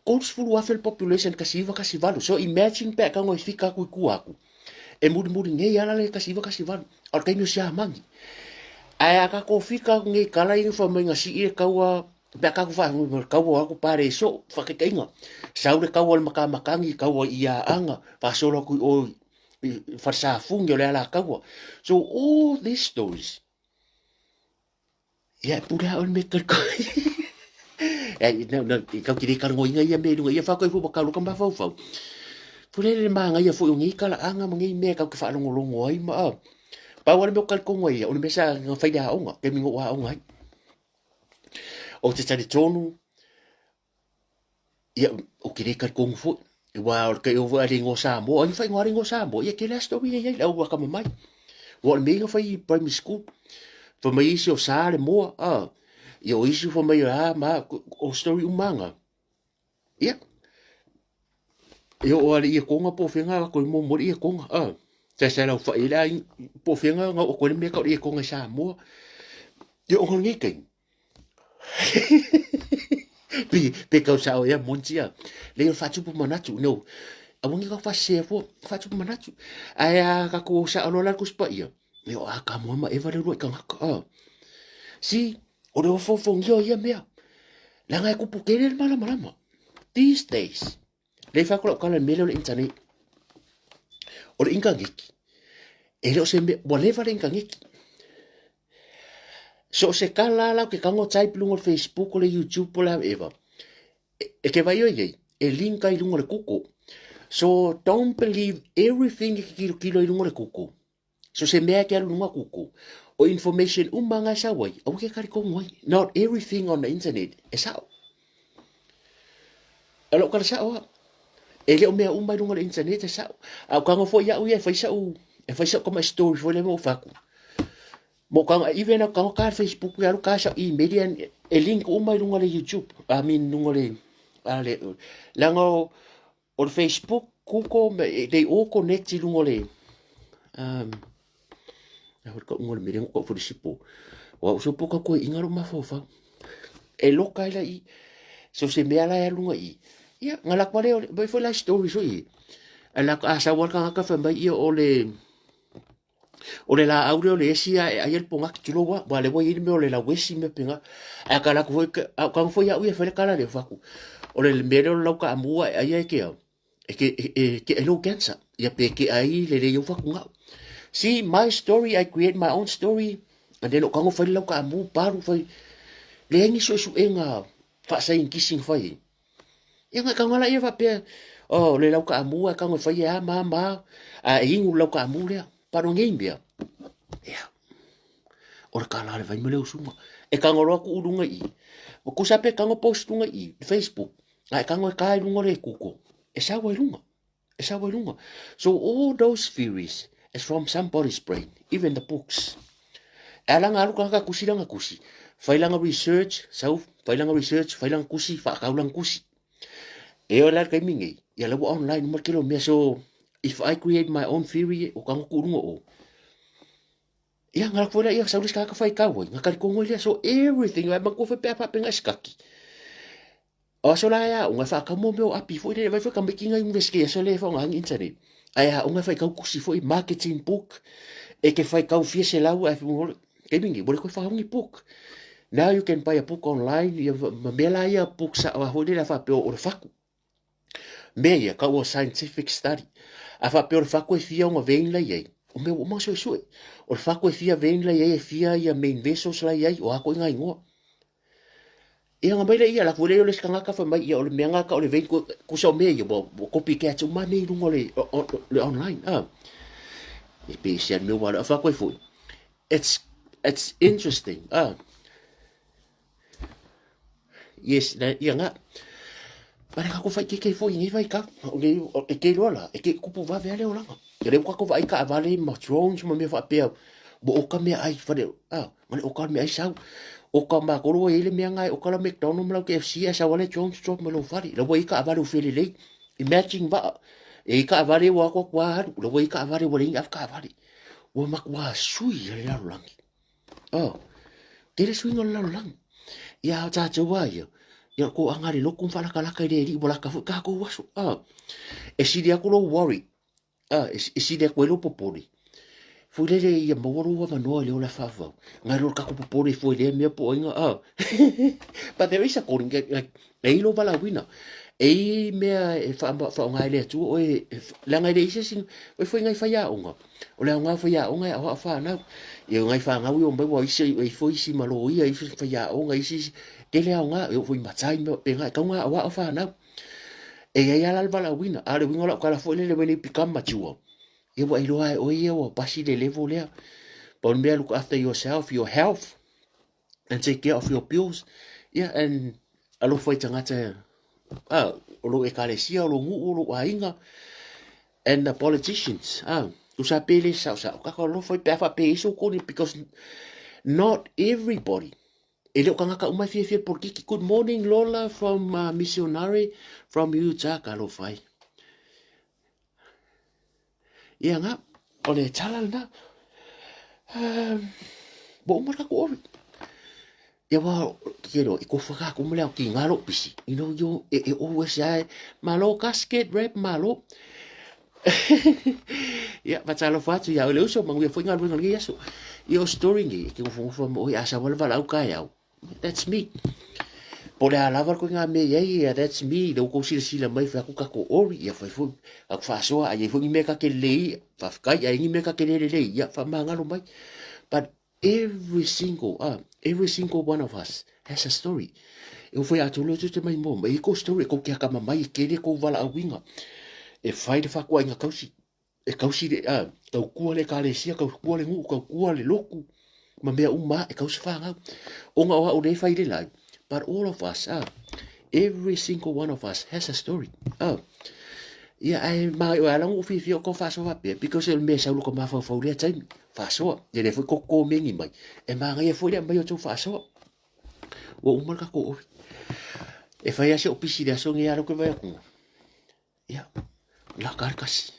30,000 le population 1918. So imagine pe a tago e fika atu i tua atu. E mulimuli nei ala le 1918. A o le taimi o Siamani. Ae a tatou fika atu nei kala ia fai mai na sii le taua pe a tatou faafofoga le taua o atu pare soo faataitaiga. Sau le taua o le Matamatagi, taua i Aana, faasolo atu i o i Falesafune o le Alataua. So all these stories Ia, e pule a oe le mea kalikali. E, no, no, i kau ki rei karangoinga ia me runga, ia whakau fo wakau roka mafaufau. Pule le māngaia foi o ngei kala anga ma ngei mea kau ke whaalongolongo ai ma a. Pau ale mea o kalikongo ai ia, o le mea sa ngā whaire aonga, ke mingo o aonga ai. O te tari tonu, Ia, o ke reka kongu foi. Ua o le kai o le ingoa Samoa, ai whai ingoa Samoa. Ia ke lea story ai ai lau waka mamai. Ua o le mea whai primary school. Wha mai isi o sa le moa, a. Ia o isi wha mai a ma o story umanga. Ia. Ia o ale ia konga po whenga ko mo mo ia konga, a. Sa sa lau whai la po whenga nga o ko le mea ka o ia konga Samoa. Ia o ngi kai. Pe, pe kau sao ia monti ia. Le ia whatupu manatu. No. A wangi ka whasea fo, whatupu manatu. Ai a ka ko sa alo la kuspa ia. Me o a ka moa ma eva le rua i ka ngaka. Ah. Si, o le ofofo ngio ia mea. Langa e kupu kere le mala malama. These days, le wha kula ukala mele o le internet. O le inkaniki. E le o se mea, ua leva le inkaniki. So o se kala la ke kango type lunga o le Facebook o le YouTube o le however. E, e ke vai oi ei, e link ai lunga o le Google. So don't believe everything e ke kilo kilo i lunga o le Google. So se mea ke alu lunga Google. O information uma ngai sau ai, aua ke kari kongo ai. Not everything on the internet e sao. E lou kala sao a. E le o mea uma i lunga o le internet e sao. A o kanga foi au ia e fai sau, e fai sau kama story foi le mo faku. Mo kanga, even au kanga ka Facebook ia alu ka sau email ia e link uma i lunga le YouTube. I mean lunga le, a le, leaga o, o le Facebook, Google, they all connect i lunga o le, e hoi ka unga le mere ngo ka sipo. Wa uso po ka koe inga lo mafaufau. E loka ila i, so se mea la e lunga i. Ia, nga la kwale o, bai foi la story so i. E la a sa wal ka ka fa mai ia o le, o le la aure o le esi a e ai el ponga ki tulo wa, wa le wa i le mea o le la wesi me penga. A ka la ko foi, a ka foi au ia foi le kala le faku. O le mea le o lau ka amua e ai e ke au. E ke, e, e, ke e low cancer. Ia pe ke ai le le iau faku ngau. See, my story, I create my own story. And then o tago fai le lau kaamu, palu fai, leai ni suesuega faasaienitisi na fai ai. Ia na tago lava ia faapea, oh, le lau kaamu ae tago e fai e a ma a ma a, a e inu le lau kaamu lea. But o nei mea, ia, o le tala a le vai ma le usuga. E tago loa tuu i luga i i. Ua tusa pe tago post luga i i, Facebook, a e tago e ta i luga o le Google, e sau ai luga. E sau ai luga. So all those theories is from somebody's brain, even the books. E ala nga alu tagata tusi lana tusi, fai lana research, sau, fai lana research, fai lana tusi, faatau lana tusi. E oo la i le taimi nei, ia la ua online uma le tele o mea. So if I create my own theory, o tago tuu i luga o o. Ia, nga lako foi lea, ia, sau le isi tagata faitau ai, nga talitonu ai lea. So everything, ae manatua foi pe a faapena e sikaki. O aso la e aoga e whaakau mo mea o api foi lele, vai foi tamaiti nga university aso le e whaonga hangi internet. Ae aoga e whaikau kusi foi marketing book, e ke whaikau fia se lau ae whingole, taimi nei, wale koe whaongi book. Now you can buy a book online, ia ma mea la ia book sa o foi lele a whaapea o le whaku. Mea ia, kau o scientific study. A whaapea o le whaku e fia o nga vein la iai, o mea ua uma suesue. O le whaku e fia vein la iai, e fia ia main vessels la iai, o a koe nga ingoa. Ia nga mai le ia la ku le o le tagata fai mai ia o le mea nga ka o le vein ku ku sa o mea ia ua ua copycat uma mea i luga o le o le online ah. E pei se mea ua le fa koe foi. It's it's interesting ah. Yes, na ia nga. Pare ka ko fai ke ke foi ngi vai ka. O le e ke loa la, e ke kupu vave ale olanga. E le ka ko vai ka vale ma drones ma mea faapea. Mo o ka mea ai fale ah. Ma le oka mea ai sau. Oka ma koro e le mea ngai oka la McDonald ma lau KFC ai sau ale Jones drop ma lou fale. La ua i ka avale u fele lei. Imagine va e i ka avale ua kwa kwa halu. La ua i ka avale ua lei af ka avale. Ua makua sui ale lalolagi. Oh. Tele suiga o le lalolagi. Ia o tātou a ia. Ia ko anga le loku mfalakalaka i le li ua laka foi kākou aso. Oh. E sili aku lou worry. A, e, e sili aku ai lou popole. Foi lele ia maua lou avanoa i le ola faavavau. Ngai lo le kako popole foi lea mea po o aiga, a. But there is a calling, like, e i lou valaauina. E i mea e whaonga ai le Atua oe, e, leaga e leai se isi, oe foi ngai faiaoga. O le aoga o faiaoga e aoao whanau. Ia ngai whanau i o mai ua isi, e ifo isi ma loia, isi faiaoga, isi, isi. Tele aoga, e o foi matai, me, pe ngai kaunga aoao whanau. E i ai lava le valaauina, a o le uiga o lau tala foi lele when you become mature, ia ua iloa e oe ia ua pasi le level lea. Pau le mea look after yourself, your health, and take care of your bills. Yeah, and alofa i tagata ah, o lou ekalesia, o lou nuu, o lou aiga, and the politicians. Ah, tusa pe le saosao, kako alofa i pe a faapea i so koni, because not everybody E le o kangaka uma e fiafia polokiki. Good morning Lola from uh, Missionary from Utah. Ka alofa ai. Ia nga, o le tala lena. Um, ua uma le tatou ori. Ia wa, ke lo, i kofa ka kuma leo ki ngā lo pisi. You know, yo, e, e always ai, malo casket rap, malo. Ia, faatalofa atu ia le uso, manuia foi galuega o lenei aso. Ia o story nei, e te nofonofo ma oe, a sau lava le valaau taeao. That's me. Po o le a lava le koiga mea i ai, ia that's me. Le ua tou silasila mai, fai atu tatou ori, ia fai foi, tatou faasoa, a i ai foi ni mea ta te lelei, faafetai, a i ai ni mea ta te le lelei, ia faamagalo mai. But Every single, ah, every single one of us has a story. E ufai atu loa te mai mo, e kou story, e kou ke akama mai, e kele kou valaauina. E fai le whakuainga kausi, e kausi le, ah, kau kua le kalesia, kau kua le nuu, kau kua le loku, ma mea uma, e kausi whangau. Onga o au le fai le lai. But all of us, ah, every single one of us has a story. Ah, ia, ai, ma, o ala ngu fiafia o kau whaasoa pea, because e le mea sau loko mafaufau lea taimi. Faasoa, e le foi ko komeni mai. E māngaia foi le aumai o tou faasoa. Ua uma le tatou ori. E fai lava si ou pisi i le aso lenei a lea ou te vaai atu. Ia, laka le kasi.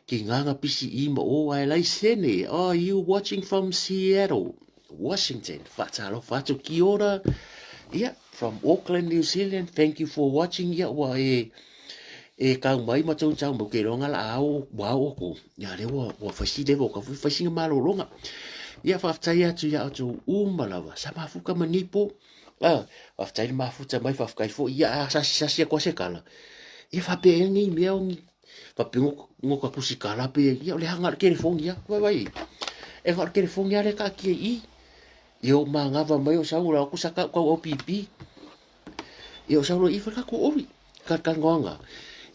Ki ngā pisi i ma o ae laisene. Are you watching from Seattle, Washington? Faatalofa atu, kia ora. Ia, from Auckland, New Zealand. Thank you for watching. Ia, ua e e kau mai ma tou tau mau ke loa la ao ua ao ko. Ia le ua ua fai si level ka fai singa malologa. Ia faafetai atu ia outou uma lava. Sa mafuka ma nei po. Ah, faafetai le mafuta mai faafetai foi ia a sasi sasi atu a se kala. Ia faapea ea nei mea o ni faapea ngo ngo ka kusi kala pe ia o le hanga o le telefoni ia. Vai vai. E nga o le telefoni a le kaatia i. Ia o magava mai o sau la ku saka kau au pipi. Ia o sau lo ifa ka ku ori. Ka ka ngoanga.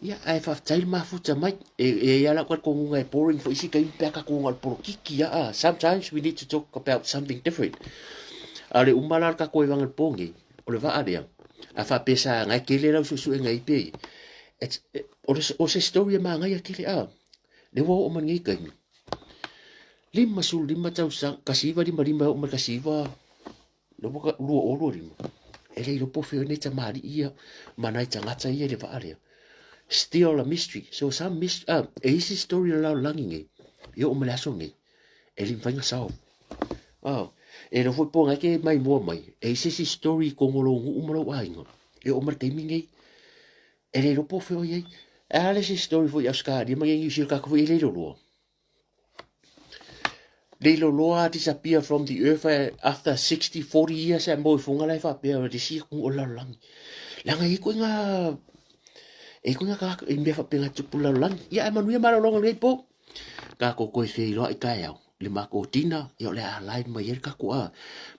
Ia ai fa tai mafuta mai. E e ia la ko ngunga e boring fo isi kai pe ka ku ngal polokiki ia. Ah, sometimes we need to talk about something different. A le umala ka ko e vangal pongi. O le vaa lea. A fa pesa ngai kele lau susu e ngai pe. It's, o se story e mangai a kele a. Le ua oo mai lenei taimi, 55 tausaga, 1955 e oo mai le 19 le ua 2025, e le iloa po o fea nei tamalii ia ma nai tagata ia i le vaa lea. Still a mystery. So some mystery, ah, e isi story o le lalolagi nei, e oo mai le aso nei, e le mafai ona solve. Ah, e le foi po ngai ke mai mua mai, e isi isi story i kongo lou nuu ma lou aiga, e oo mai le taimi nei, E le iloa po o fea o i ai. E a le isi story foi i Ausetalia ma Niu Sila kākou foi e le iloa. Le iloa disappear from the earth after 60, 40 years e mo i funga lai faapea o le isi atunuu o le lalolagi. Leaga e i ai koiga e i koiga tagata i mea faapena e tupu i le lalolagi. Ia ae manuia malologa o lenei po. Kākou toe feiloai taeao i le matou dinner, ia o le a live mai ai le tatou a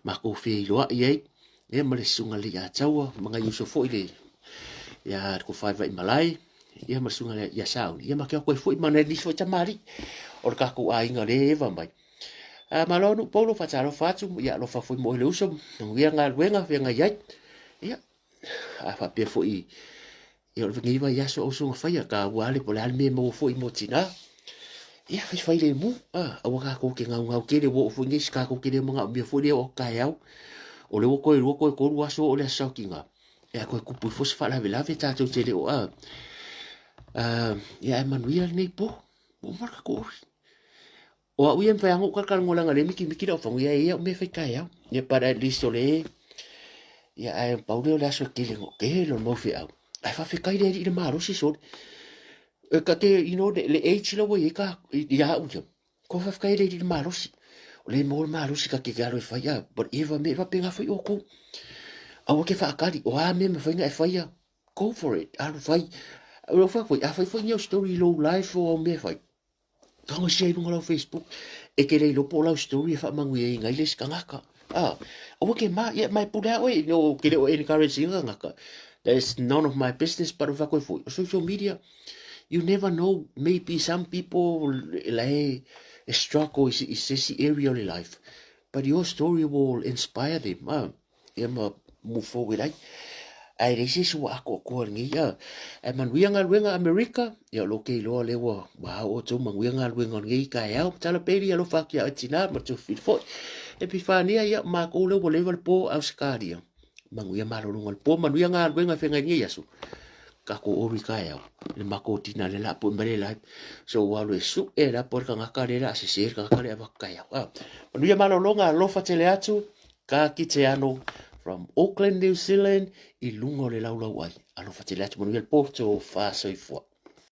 matou feiloai ai ia ma le susuga i le Alii ma nai uso foi le ia le Tofa i Vaimalae ia ma le susuga ia Sauni ia ma te atu ai foi ma nai nisi foi tamalii o le tatou aiga lea e eva mai. A malo nuu Paulo faatalofa atu ia alofa foi mo le uso manuia galuega feagai ai ia a faapea foi Ia o lenei vaiaso o uso na faia, taua lava le po o le a le mea e maua foi mo tina. Ia faifai lemu, a, aua tatou te gaugau tele, ua oo foi nei si tatou te le manaomia foi le oo atu taeao. O lea ua toe lua toe tolu aso oo le aso saotiga, ia toe tupu ifo se faalavelave tatou te le o, a, a, ia ae manuia lenei po, ua uma le tatou ori. O au ia e mafai lava ona ou talatalanoa leaga o lea e mitimiti lau fagu, ia e i ai au mea e fai taeao. Ia but at least o lea, ia ae pau lea o le aso e tele, tele o le mau feau. Ae faafetai le Alii i le malosi sole. E ta te, you know, le age la ua i ai ka, ia au ia, ko faafetai le Alii i le malosi. O lea e maua le malosi ta te alo e fai, a, whatever mea, e faapena foi outou. Aua ke faatali, o a mea e mafai ona e faia, go for it, alu fai. O lau fai, a fai foi ni au story i lou life o au mea e fai, Tagosia i luga o lau Facebook, e te le iloa po o lau story e faamanuiaina ai le isi tagata. Ah, aua ke ma, ia mai pule a oe, no, ke le o encourage ina tagata. That is none of my business, but o whakoe foi, o social media, you never know, maybe some people la e struggle i se isi area o le life, but your story will inspire them. Ah. Ia ma move forward ai. Ae leai se isi ua atoatoa i lenei, a. Ae manuia galuega Amerika, ia o lo ke iloa lea ua ua ao outou manuia galuega o lenei taeao. Tala peli alofa atu ia oe tina ma Tufili foi. Epifania, ia matou lea ua leva le po Ausetalia. Manuia malologa o le po, manuia galuega e feagai nei aso. Tatou ori taeao, le matou tina le la pue mai le live. So ua alu e suʻe la po le tagata le la sese le tagata le avatu taeao. A. Manuia malologa, alofa tele atu. Ka kite ano from Auckland, New Zealand i lunga o le laulau ai. Alofa tele atu manuia le po, tofa soifua.